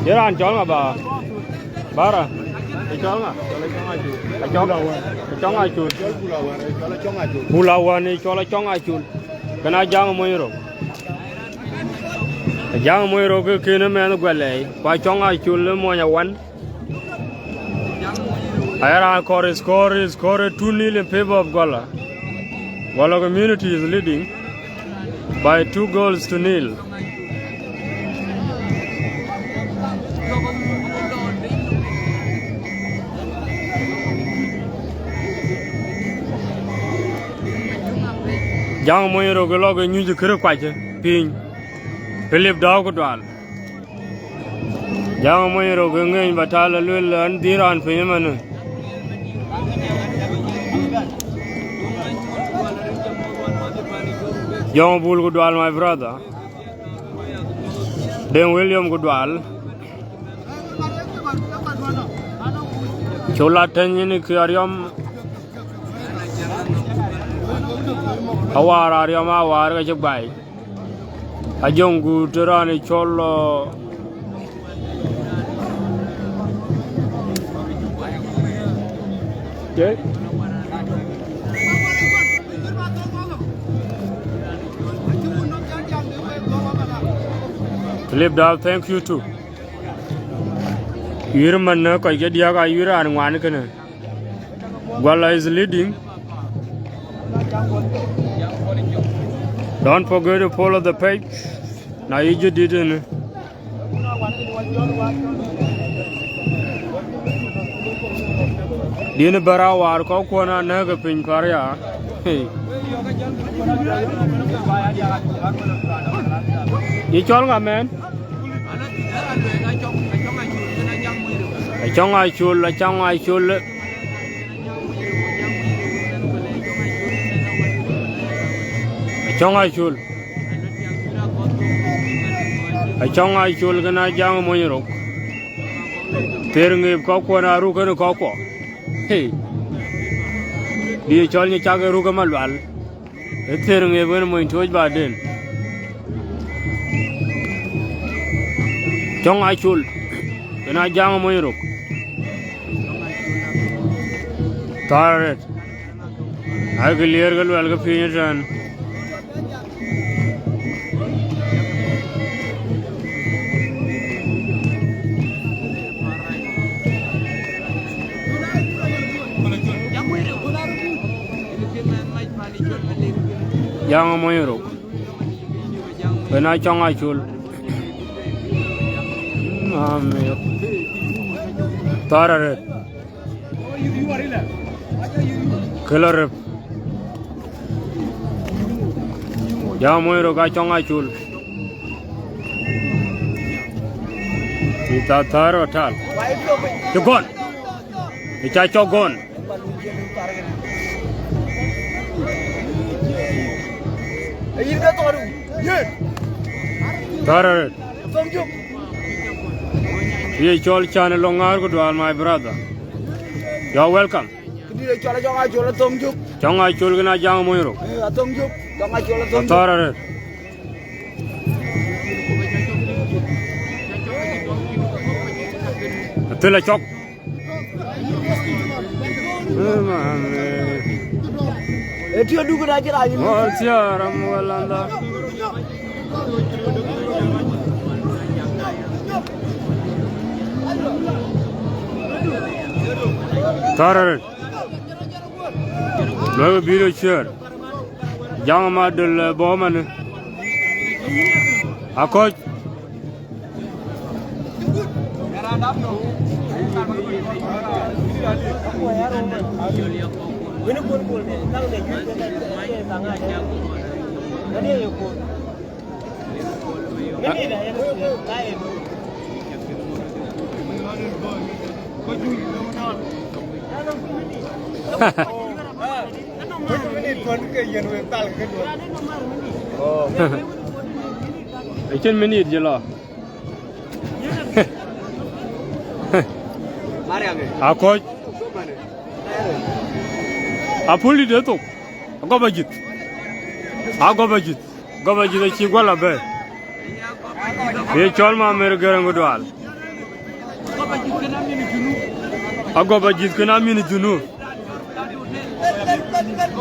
Ye raan cɔl ŋa ba? Bara. Ë cɔl ŋa? Acɔŋ, Acɔŋ Acol. Bul awan ë cɔl Acɔŋ Acol. Kën a jaŋ mony rok. A jaŋ mony rok ke kën ë mɛnh guɛlɛɛi. Ku Acɔŋ Acol ë mony awan. Ayera kɔɔr is score, is score two nil in favor of Guala. Guala community is leading by two goals to nil. Jaŋ mony rok lɔ ke nyuc kërë kuac piny. Philip Dau ku dual. Jaŋ mony rok ë ŋeny batal aluel an dhil raan piny ëmënë. Jɔŋ Bul ku dual, my brother. Deŋ William ku dual. Col Ateny yen kë Ariɔm. Awar Ariɔm Awar ka cï guai. Ajöŋ gut raan ë cɔl, ɔ, ke? Clip da, thank you too. Yuir man në kɔc ke diäk, a yuir raan ŋuan kënë. Guala is leading. Don't forget to follow the page. Na yï jadid ënë. Dïn bɛ̈r awar kɔ̈k kuɔn anëk ë piny Paria. Hey. Yï cɔl ŋa, mɛn? Acɔŋ Acol, Acɔŋ Acol. Acɔŋ Acol. Acɔŋ Acol kën Ajaŋ Mony Rok. Thër ŋeep kɔ̈k kuɔn aruk kën kɔ̈k kuɔ. Hey. Dï cɔl nyi cak ë ruk ë Malual. Ë thër ŋeep ën mony tuɔ̈c baden. Cɔŋ Acol. Kën Ajaŋ Mony Rok. Thɔ̈r arëët. Ai, kë liëër ke luɛl ke piny ëtɛ̈ɛ̈n. Jaŋ Mony Rok. Kën Acɔŋ Acol. Mami. Thɔ̈r arëët. Kë lɔ rep. Jaŋ Mony Rok Acɔŋ Acol. Ë thathär ë tal. Cï gɔn. Ë ca cɔk gɔn. Thɔ̈r arëët. Ye cɔl Can ë Lɔŋ Ŋäär ku Dual, my brother. You are welcome. Këdït ë cɔl Acɔŋ Acol Athoŋ Jök. Cɔŋ Acol kën Ajaŋ Mony Rok. Eh, Athoŋ Jök. Cɔŋ Acol Athoŋ Jök. Athɔ̈r arëët. Athël acɔk. Eh, man, eh. Ë tiö duk na cï rac yïn. Wal thiaram walanda. Thɔ̈r arëët. Luɔi bï röt ciëër. Jaŋ Madöl, eh, bɔ̈ manë. Akɔc. Acïn minit jël lɔ. Akɔc. Apul dït ë thok. Agɔp ajïth. Agɔp ajïth. Gɔp ajïth acï guɔl abɛ̈ɛ̈i. Ye cɔl Mamer Gɛrɛŋ Dual. Agɔp ajïth kën Amin Junub.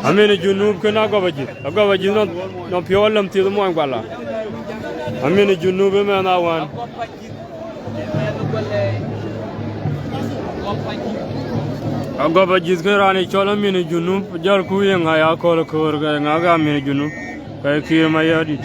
Amin Junub kën Agɔp ajïth. Agɔp ajïth nɔn, nɔn piɔ̈u alɛm thieth muɔny guala. Amin Junub ëmɛn awän. Agɔp ajïth kën raan ë cɔl Amin Junub, jɔl ku ye ŋa ya kööl köör ke ŋa ke Amin Junub, ke Kiir Mayardit.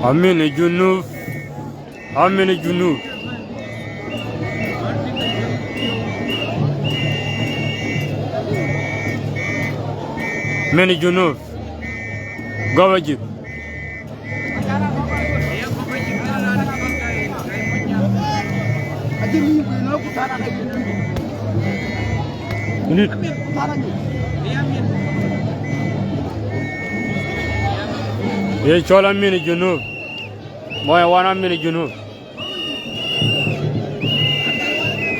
Amin Junub. Amin Junub. Amin Junub. Gɔp ajïth. Minit. Ye cɔl Amin Junub. Moya wan Amin Junub.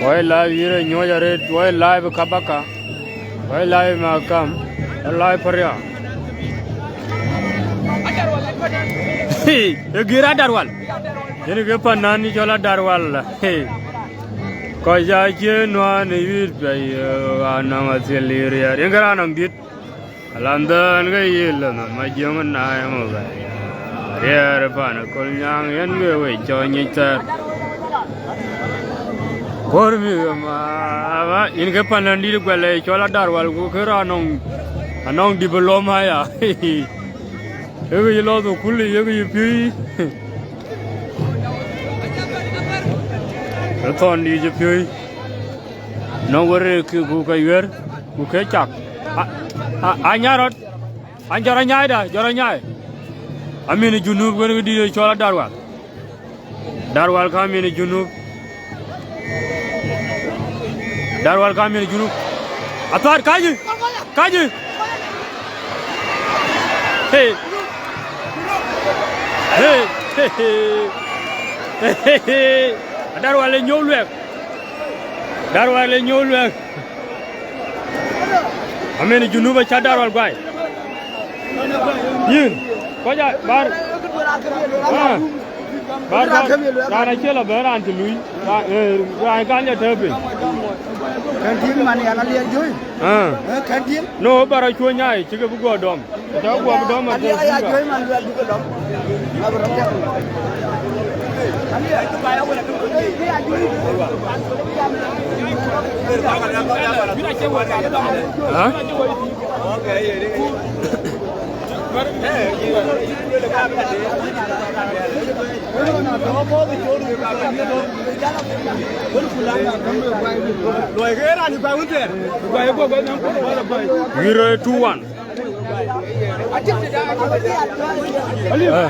Wai live yïr ë nyuɔ̈c arëët, wai live Kabaka, wai live Makam, wai live Paria. Ee gïr Adarwal. Yen ke pandan cɔl Adarwal. Kɔc acie nuan ë yuit piac, anɔŋ athil riɛr. Yen ke raan nɔŋ dït. Alandhɛn ke yï lɔ nɔm ajiëŋ na ë mobɛ̈i. Riɛɛr pan ë köl nyaaŋ yen ke we cɔ nyic thɛɛr. Kuɔ̈r mïth ëmama, yïn ke pandan dït guɛl ë cɔl Adarwal, ku kë raan nɔŋ, anɔŋ diploma ya. Yek yï lɔ thukul, yek yï piööi. Ë thɔn dïït cï piööi. Nɔŋ wërë kë ku ke yuër, ku ke cak. A, a, a nya rɔt, an jɔt anyaai da, jɔt anyaai. Amin ë Junub wën ke dïït ë cɔl Adarwal. Darwal ka amin ë Junub. Darwal ka amin ë Junub. Athaar kaji, kaji. Hey. Hey. Hey. Hey. Darwal ë nyuɔ̈u luɛk. Darwal ë nyuɔ̈u luɛk. Amin ë Junub acä Darwal guai. Yïn, kɔc a, bar. Ah. Bar, bar. Raan acie lɔ bɛ̈n raan cï lui. Raan, eh, raan kan jɔ tɛ̈ɛ̈u piny. Kɛn tiim man yan aliɛl juëc. Ah. Eh, kɛn tiim. No, bar acuö nyai, cï ke bï guɔ dɔm. Tɔ̈ guɔ bï dɔm. Aliɛl aya juëc man luɛl duke dɔm. Abï rɔm jam. Ha? Zero two one. Eh.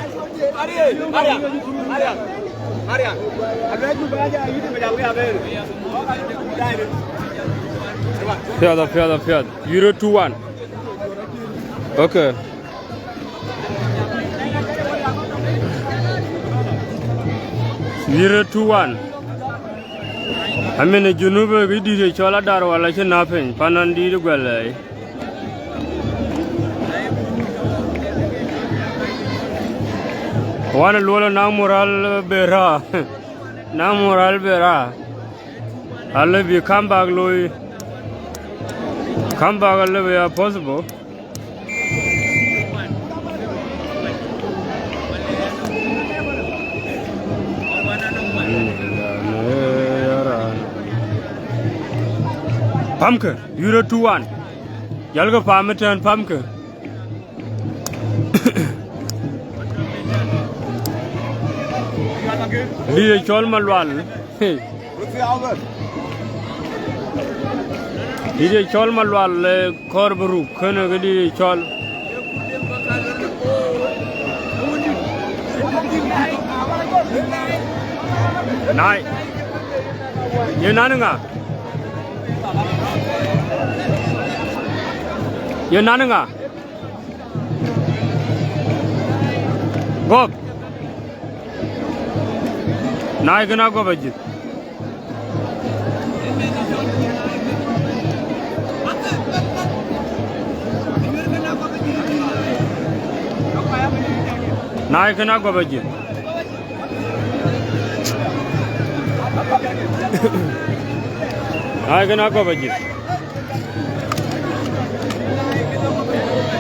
Piɛth, piɛth, piɛth. Zero two one. Okay. Zero two one. Amin ë Junub ë dït ë cɔl Adarwal acï na piny, pandan dït ë guɛl ë. Wan ë luɔl ë naŋ moral bera. Naŋ moral bera. Alë bï comeback looi. Comeback alë bï a possible. Pamkë, zero two one. Jɔlkë pam ëtɛ̈ɛ̈n, pamkë. Dït ë cɔl Malual. Dït ë cɔl Malual, eh, kɔɔr bï ruk, kënë ke dït ë cɔl. Nai. Ye nan ŋa? Ye nan ŋa? Gɔp. Nai kënë Agɔp ajïth. Nai kënë Agɔp ajïth. Nai kënë Agɔp ajïth.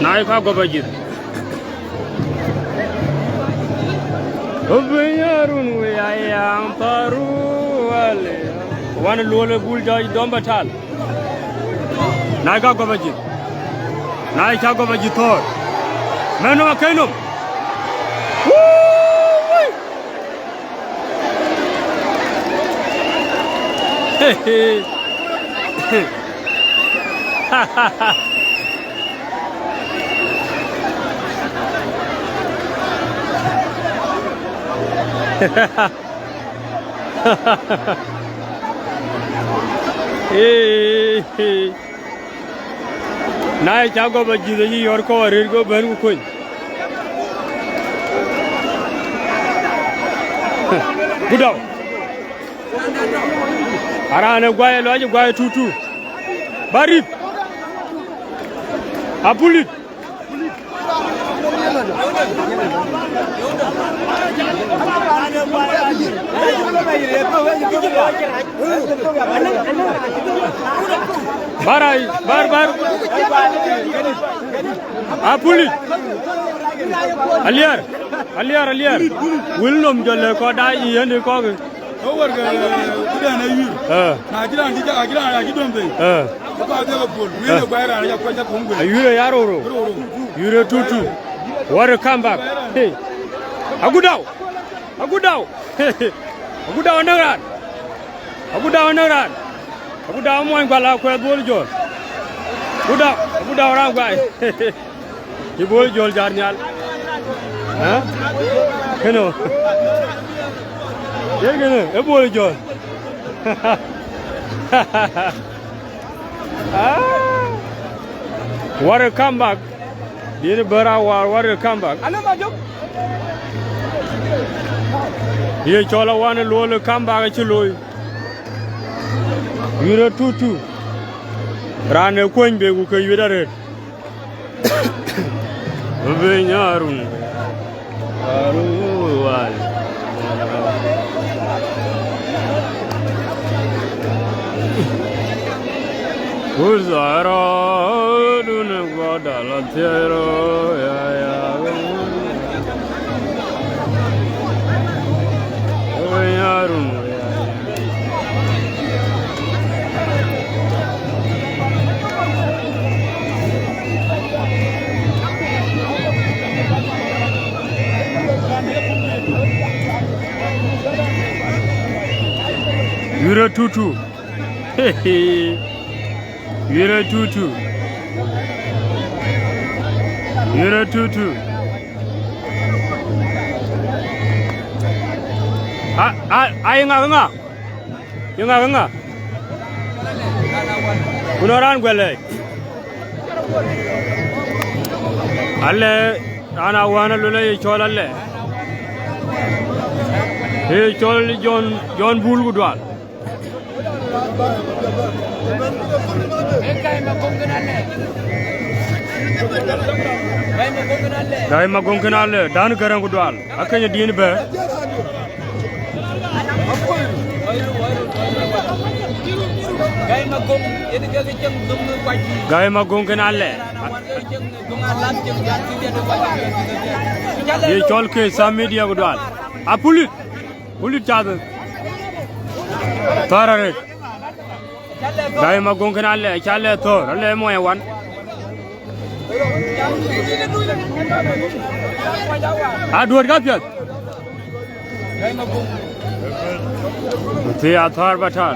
Nai ka Agɔp ajïth. Obï ya run we ayaŋ paru wale. Wan luɔl ë bul jɔ dɔm batal. Nai ka Agɔp ajïth. Nai ca Agɔp ajïth thɔɔr. Mɛn nɔm akëc nɔm. Woo-wee! Ee, ee. Na ye ca Agɔp ajïth ayï yɔ̈ɔ̈r kɔ̈u arëët, go bɛ̈n ku kony. Good dog. Araan ë guai, lɔc ë guai tutu. Ba rip. Apulit. Bar ai, bar, bar. Apuli. Aliɛr, aliɛr, aliɛr. Wël nɔm jɔl lɛ kɔc daai yen de kɔc. Ë wär ke këdɛn ë yïr. Ë. Na cï raan cï cak, cï raan acï döm bei. Ë. Ke kɔc dhil ke puɔl. Wël ë guai raan ya kuany cak kum guei. Ayïr ë ya rou rou. Rou rou. Yïr ë tutu. What a comeback. Hey. Agudau. Agudau. Agudau anäk raan. Agudau anäk raan. Agudau muɔny gual akuɛth Bol Jɔl. Agudau, Agudau raan guai. Cï Bol Jɔl jat nhial. Hä? Kënë. Ye kënë, ë Bol Jɔl. Ah. What a comeback. Diɛn bär awar, what a comeback. Ye cɔl awan ë luɔl ë comeback acï looi. Yïr ë tutu. Raan ë kuëny bei ku ke yuet arëët. Bï nyarun. Arun wal. Uzara dun goda la tiero ya ya. Yarun. Yura tutu. Yura tutu. Yura tutu. A, a, a, ŋa, ŋa? Ye ŋa, ŋa? Ku nɔn raan guɛl lɛɛc. Alɛ, raan awään alulɛ ye cɔl alɛ. Ye cɔl Jɔn, Jɔn Bul ku dual. Gai Magoŋ kën alɛ, dan Gäräŋ ku dual. Akëny diɛn bɛ̈. Gai Magoŋ kën alɛ. Ye cɔl ke Sam Media ku dual. A pulit. Pulit cath. Thɔ̈r arëët. Gai Magoŋ kën alɛ, ca lɛ thɔ̈r, alɛ muɔny awan. Aduöt ka piɛth. Thii athɔ̈r batal.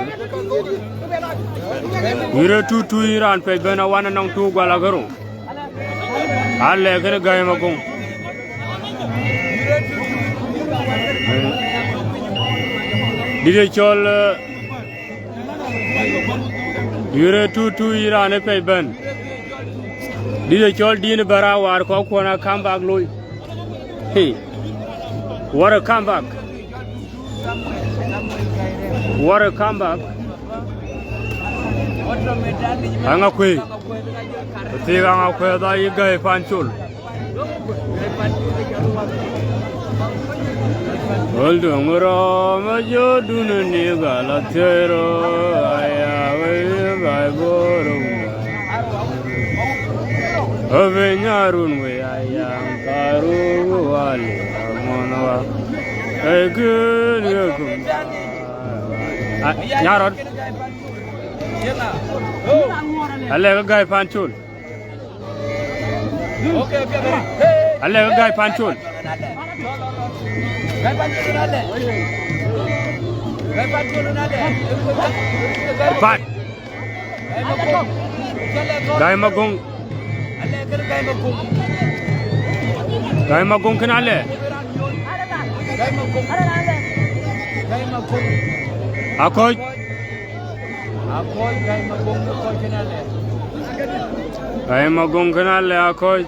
Yïr ë tutu yïn raan pɛc ben awan anɔŋ tuuk gual akëru. Alɛ kënë Gai Magoŋ. Dït ë cɔl, eh, yïr ë tutu yïn raan ë pɛc ben. Dït ë cɔl diɛn bär awar kɔ̈k kuɔn a comeback looi. Hey, what a comeback. What a comeback. Aŋa kuëë. Thiëëk aŋa kuëë dha yï Gai Pancol. Ol duŋ rɔ̈m ajɔ̈dun ni gal athiëëro aya wëi Gai Bor. Ëbë nyarun wëi aya karu wali amuɔ̈n wa. Ë kën ye kum. Ah, nyarɔt. Alɛ ke Gai Pancol. Alɛ ke Gai Pancol. Pat. Gai Magoŋ. Gai Magoŋ kën alɛ. Akɔc. Gai Magoŋ kën alɛ akɔc.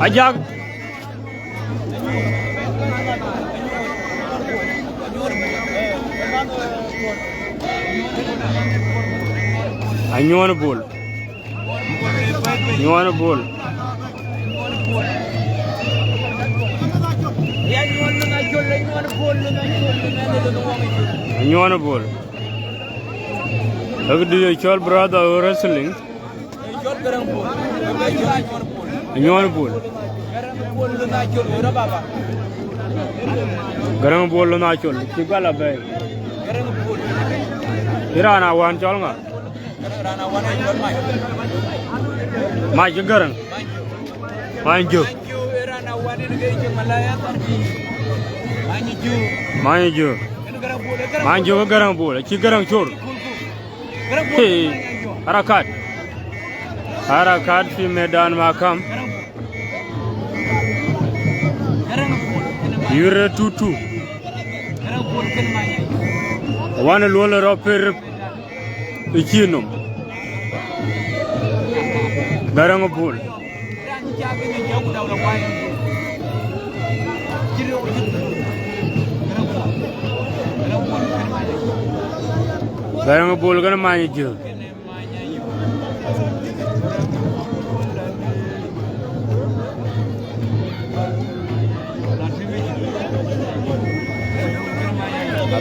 Ajak. Anyuɔn Bol. Anyuɔn Bol. Anyuɔn Bol. Ëkë dï cɔl Brother Wrestling. Anyuɔn Bol. Gäräŋ Bol lon acol, cï gɔl abɛ̈ɛ̈i. Cï raan a wään cɔl ŋa? Mac cï Gäräŋ. Many Jök. Many Jök. Many Jök ë Gäräŋ Bol, acï Gäräŋ cor. Hey, harakat. Harakat fi medan makam. Yure tutu. Wan luel rɔ per ë cin nɔm. Gäräŋ Bol. Gäräŋ Bol kën Many Jök.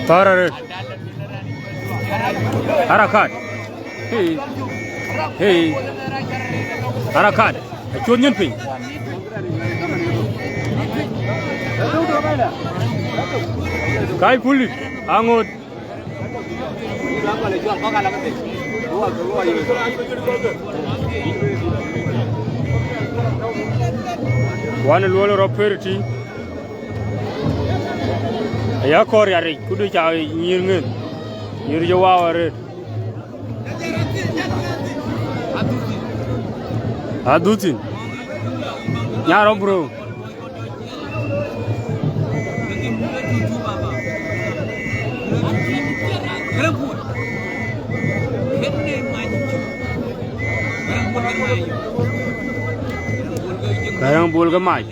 Athɔ̈r arëët. Harakat. Hey. Hey. Harakat. Acuɔt nyin piny. Kai pulit. Aŋot. Wan luel rɔ per tï. Aya kɔɔr ya rec, kudu ca nyïïr ŋën. Nyïïr jɔ wawa rëët. Adhuthïn. Nyarɔ bro. Gäräŋ Bol ke mac.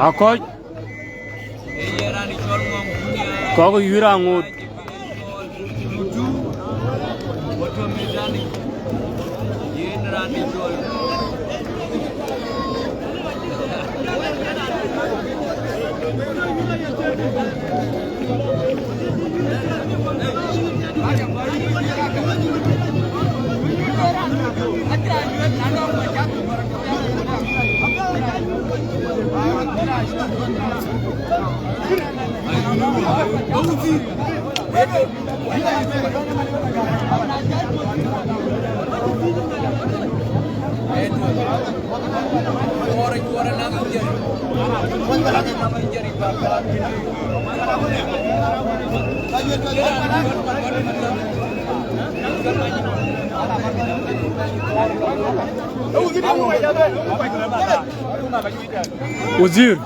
Akɔc. Kɔk yïr aŋot. Wazir.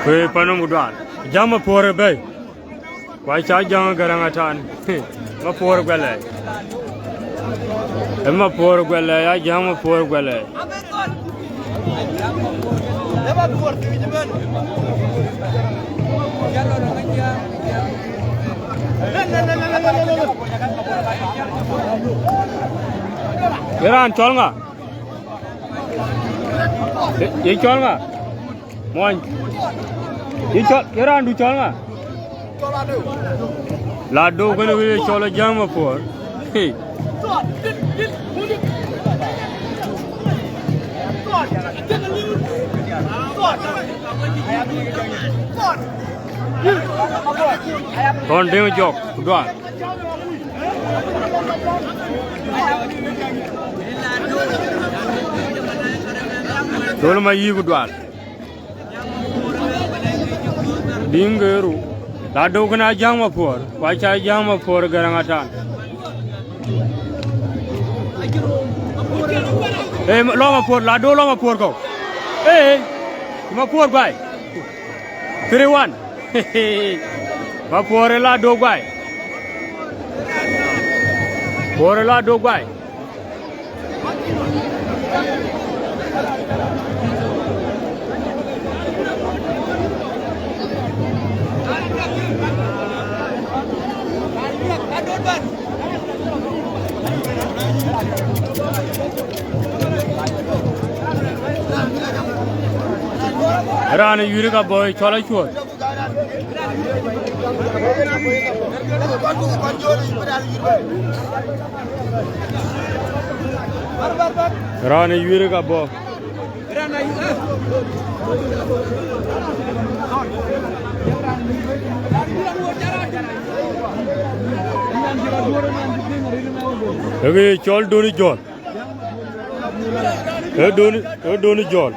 Kue panɔm ku duar. Jam apuɔr ë bɛ̈i. Ku aca jäŋ Gäräŋ Atan. Ŋa puɔr guɛlɛ. Ë Mapuɔ̈r guɛlɛ, ya jäŋ Mapuɔ̈r guɛlɛ. Ye raan cɔl ŋa? Ye, ye cɔl ŋa? Muɔny. Ye cɔl, ye raandu cɔl ŋa? Ladou kënë wël cɔl Ajäŋ Mapuɔ̈r. Hey. Thɔn Deŋ Jɔk, ku dual. Thol ma yï ku dual. Diŋ Geru. Ladou kënë Ajäŋ Mapuɔ̈r, ku aca Ajäŋ Mapuɔ̈r Garaŋ Atan. Ee, lɔ Mapuɔ̈r, Ladou lɔ Mapuɔ̈r kɔ̈u. Ee, Mapuɔ̈r guai. Three one. Mapuɔ̈r ë Ladou guai. Puɔ̈r ë Ladou guai. Raan ë yïr ka bɔ̈ cɔl acuɔ̈th. Raan ë yuëër ka bɔ̈. Ë ke ye cɔl Doni Jɔl. Ë Doni, ë Doni Jɔl.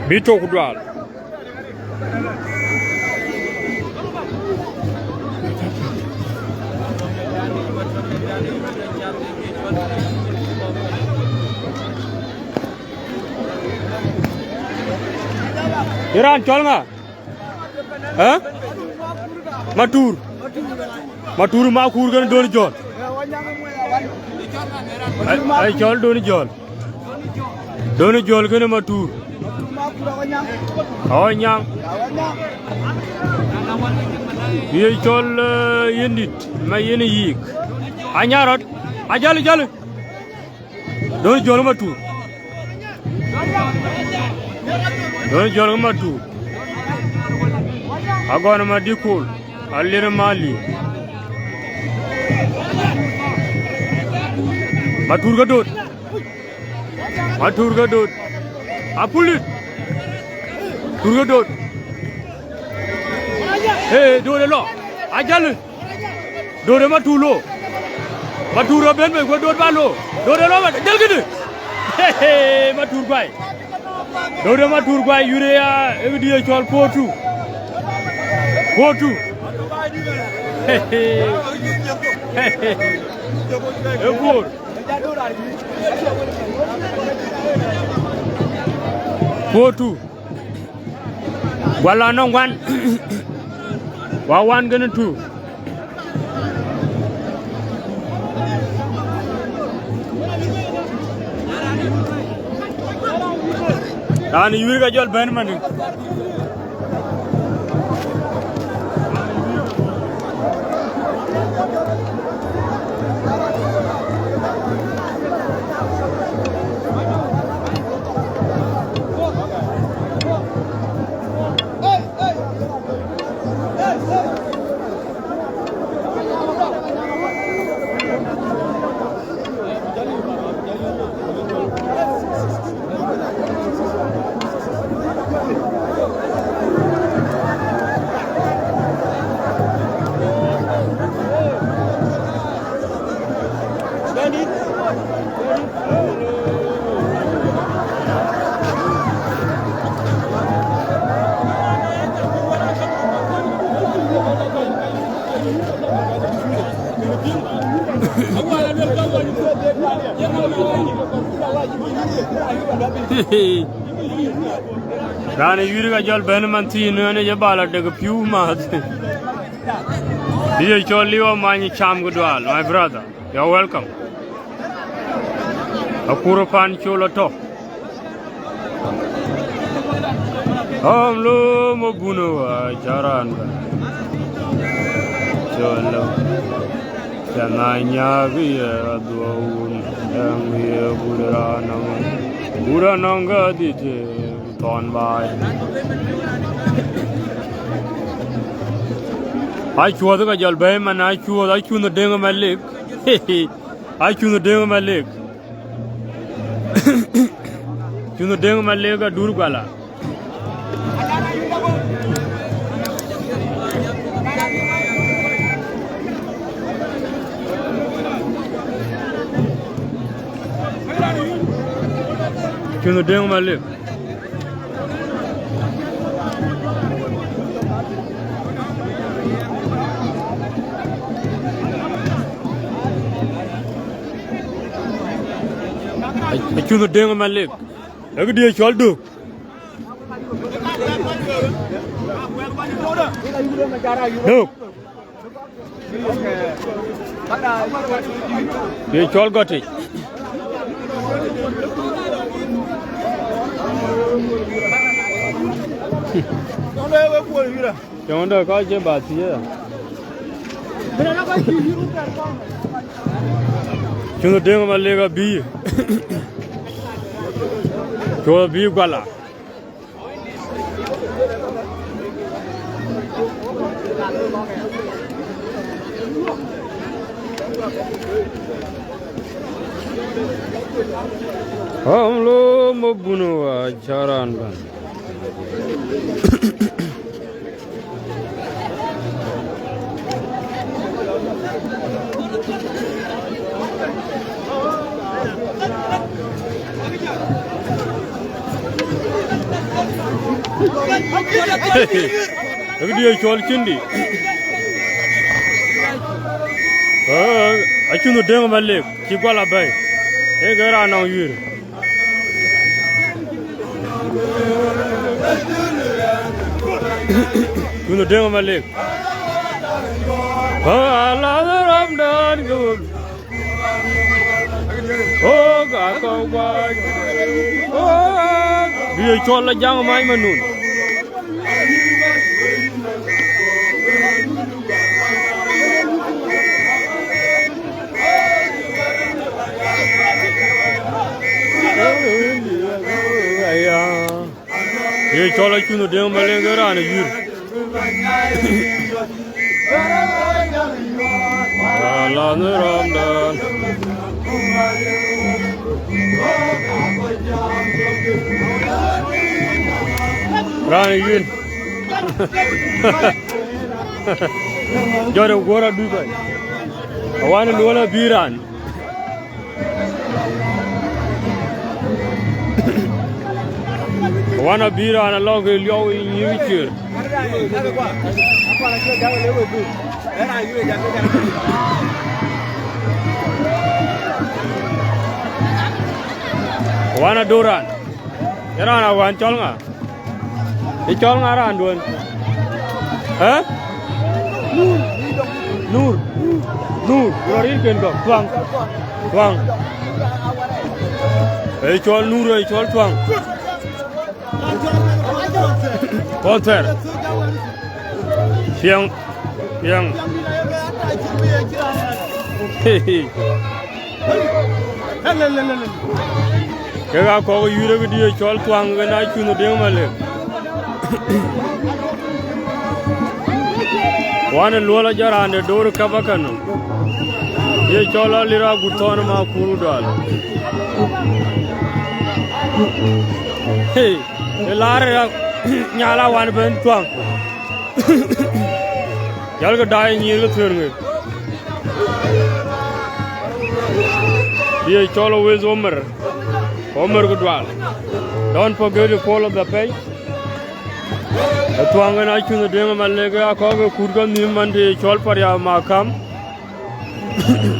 Bï tök dual. Ye raan cɔl ŋa? Ë? Matur. Matur Makur kënë Doni Jɔl. Ai, ai cɔl Doni Jɔl. Doni Jɔl kënë Matur. Awa nyaŋ. Ye cɔl, eh, yen dït, ma yen yïk. Anya rɔt. Ajali, jali. Doni Jɔl Matur. Doni Jɔl Matur. Agɔn Madikul. Alir Mali. Matur ke dot. Matur ke dot. Apulit. Tur ke dot. Ee, dot ë lɔ. Ajali. Dot ë Matur lo. Matur abën bei ku dot ba lo. Dot ë lɔ ba jël këdï. Matur guai. Dot ë Matur guai yurë ya ë këdï ye cɔl four two. Four two. Ë four. Four two. Wala nɔŋ wan. Wa wan gënë tu. Raan yuur ka jɔl bɛ̈n man. Raan ë yïr ka jɔl bɛ̈n man thiin, ënë ye bal adek piu maath. Ye cɔl liu amany cam ku dual, my brother. You're welcome. Akur pan col atɔ̈. Am lo mo buno wa charan ba. Cholo. Chana nya bi ye adua un. Yang ye budra nang. Budra nang ga di te ton bai. Acuɔth ka jɔl bɛ̈i man, acuɔth, acuɔth Deŋ Malek. Acuɔth Deŋ Malek. Cuɔth Deŋ Malek adur guala. Cuɔth Deŋ Malek. Acuɔth Deŋ Malek. Ee këdï cɔl dök. Dök. Ye cɔl gɔtic. Cɔŋ dɔ kɔc cï ba thiëëc. Cuɔth Deŋ Malek abï. Cuɔth abï guala. Am lo mo buno wa charan ban. Ee këdï cɔl cïndï. Ee, Acuɔth Deŋ Malek, cï guala bɛ̈i. Ee ke raan nɔŋ yïr. Cuɔth Deŋ Malek. Ala Ramdan gum. Oh, ga ko wai. Oh, bi cɔl la jaŋ mai manun. Ye cɔl Acuɔth Deŋ Malek raan ë yïr. Ala në Ramdan. Raan ë yïr. Jɔt ë guɔ̈r adui kɔc. Awan ë luɔl abï raan. Wan abï raan alɔŋ ke liɔu ë nyïïr ciëër. Wan ador raan. Ë raan awan cɔl ŋa? Ë cɔl ŋa raanduön? Ë? Nur. Nur. Rɔt rin ken gɔk. Tuaŋ. Tuaŋ. Ë cɔl Nur, ë cɔl Tuaŋ. Kɔn thɛɛr. Piɛŋ. Piɛŋ. Kek aa kɔk ë yïr ë këdï ë cɔl Thuaŋ, ken aa cunh ë Deŋ Malek. Wan ë luɔl ajɔ raan de door ë kap akënë. Ye cɔl Alir Agut Thɔn ë Makur Dual. Hey, ë laar ë nyal awan bɛ̈n Thuaŋ. Jälkë daai ë nyïïr ke thuëër ŋic. Ye cɔl Oweth Omer, Omer ku Dual. Don't forget to follow the page. Ë Thuaŋ ën aa cunh ë Deŋ Malek, aa kɔk ë kut ke nhïïm man të ye cɔl Pariak Makam.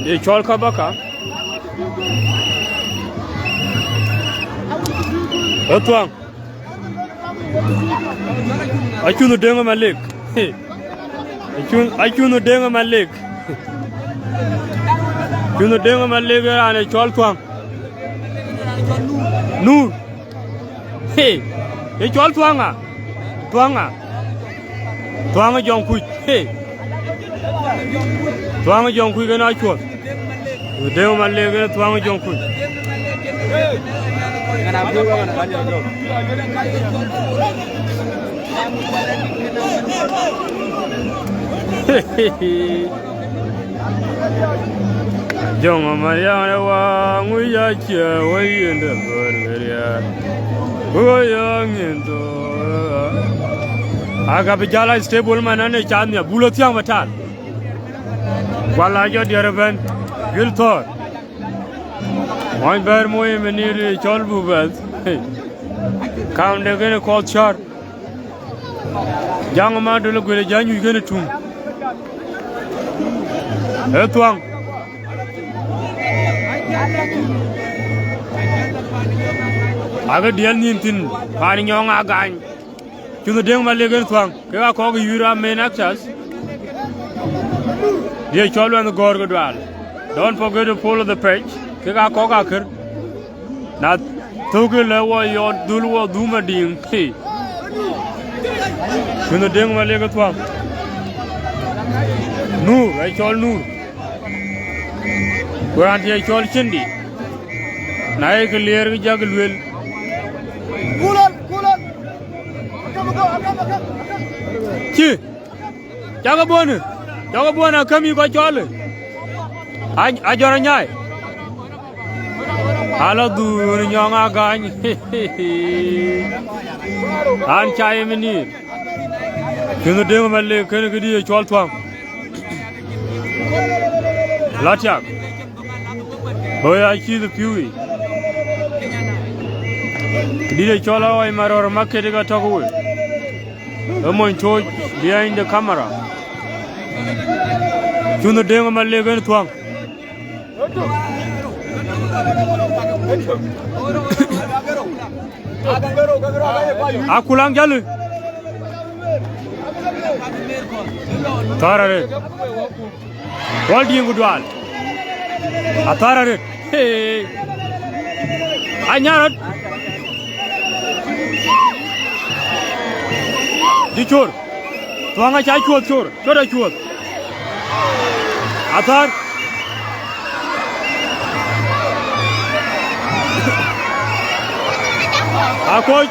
Ye cɔl Kabaka. Ë thuaŋ. Acunh Deŋ Malek. Acunh, Acunh Deŋ Malek. Acunh Deŋ Malek ë raan ë cɔl Thuaŋ. Nur. Hey, ye cɔl Thuaŋ ŋa? Thuaŋ ŋa? Thuaŋ ë Jɔŋkuc. Hey. Thuaŋ ë Jɔŋkuc kën Acuɔth. Deŋ Malek kën Thuaŋ ë Jɔŋkuc. Jɔŋ Mariaŋ ë waŋ wic acie wei yende bär weria. Wo yɔŋ yin thok. Aga bï jal a stable man ane cath nia bulo thiaŋ batal. Guala jɔ diɛr ëbɛ̈n. Gil thɔɔr. Mɔny bɛ̈ɛ̈r moi ë minit cɔl buk bɛ̈th. Kam de kën ë kɔth cär. Jaŋ ë man döl ë guël ë jä nyuc kën ë tuŋ. Ë Thuaŋ. Akë diɛl nïn thïn, paan nyɔŋ aa gany. Cunh Deŋ Malek ën Thuaŋ, kek aa kɔk ë yïr aa main actors. Dië cɔl wɛnh gɔ̈ɔ̈r ke dual. Don't forget to follow the page. Kek aa kɔk akër. Na thök ë lɛ wɔ yɔt dhul wɔ dhum adiŋ. Hey. Cunh Deŋ Malek ë Thuaŋ. Nur, ë cɔl Nur. Ku raan tiɛ cɔl Cindi. Na ye kë liɛɛr kë jakë lueel. Cï. Cakë buɔnë. Cakë buɔnë akäm yï kɔc cɔɔlë. A, ajɔr anyai. Ala dhuur nyɔŋ agany. An ca ye minir. Cunh Deŋ Malek kënë këdï ye cɔl Thuaŋ. La tiak. Bä ya cïth piu yic. Këdï ye cɔl awai marɔr maket ka tɔk we. Ë mony tooc behind the camera. Cunh Deŋ Malek ën Thuaŋ. Akulaŋ jalë. Thɔ̈r arëët. Wal diëŋ ku dual. Athɔ̈r arëët. Hey. Anyarɔt. Dï cor. Thuaŋ aca cuɔth cor. Cor acuɔth. Athär. Akoc.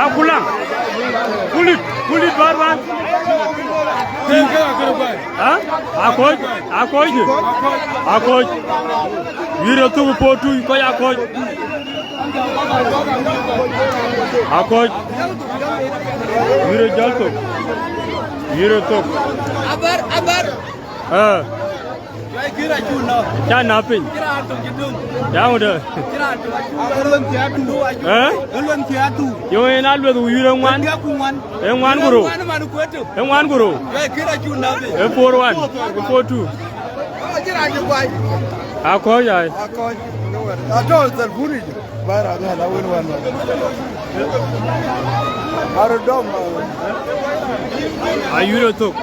Akulaŋ. Kulit, kulit bar bar. Ha? Akoc, akoc. Akoc. Wire thuk po tu, koc akoc. Akoc. Wire jal thuk. Wire thuk. Abar, abar. Eh. Ca na piny. Ca ŋude. Eh? Yo, en a lueth wire ŋuan. E ŋuan ku rou. E ŋuan ku rou. E four one. E four two. Akoc ai. Akoc. Ato telefoni. Bara na la wen wan. Aro dom. Ayulo thok.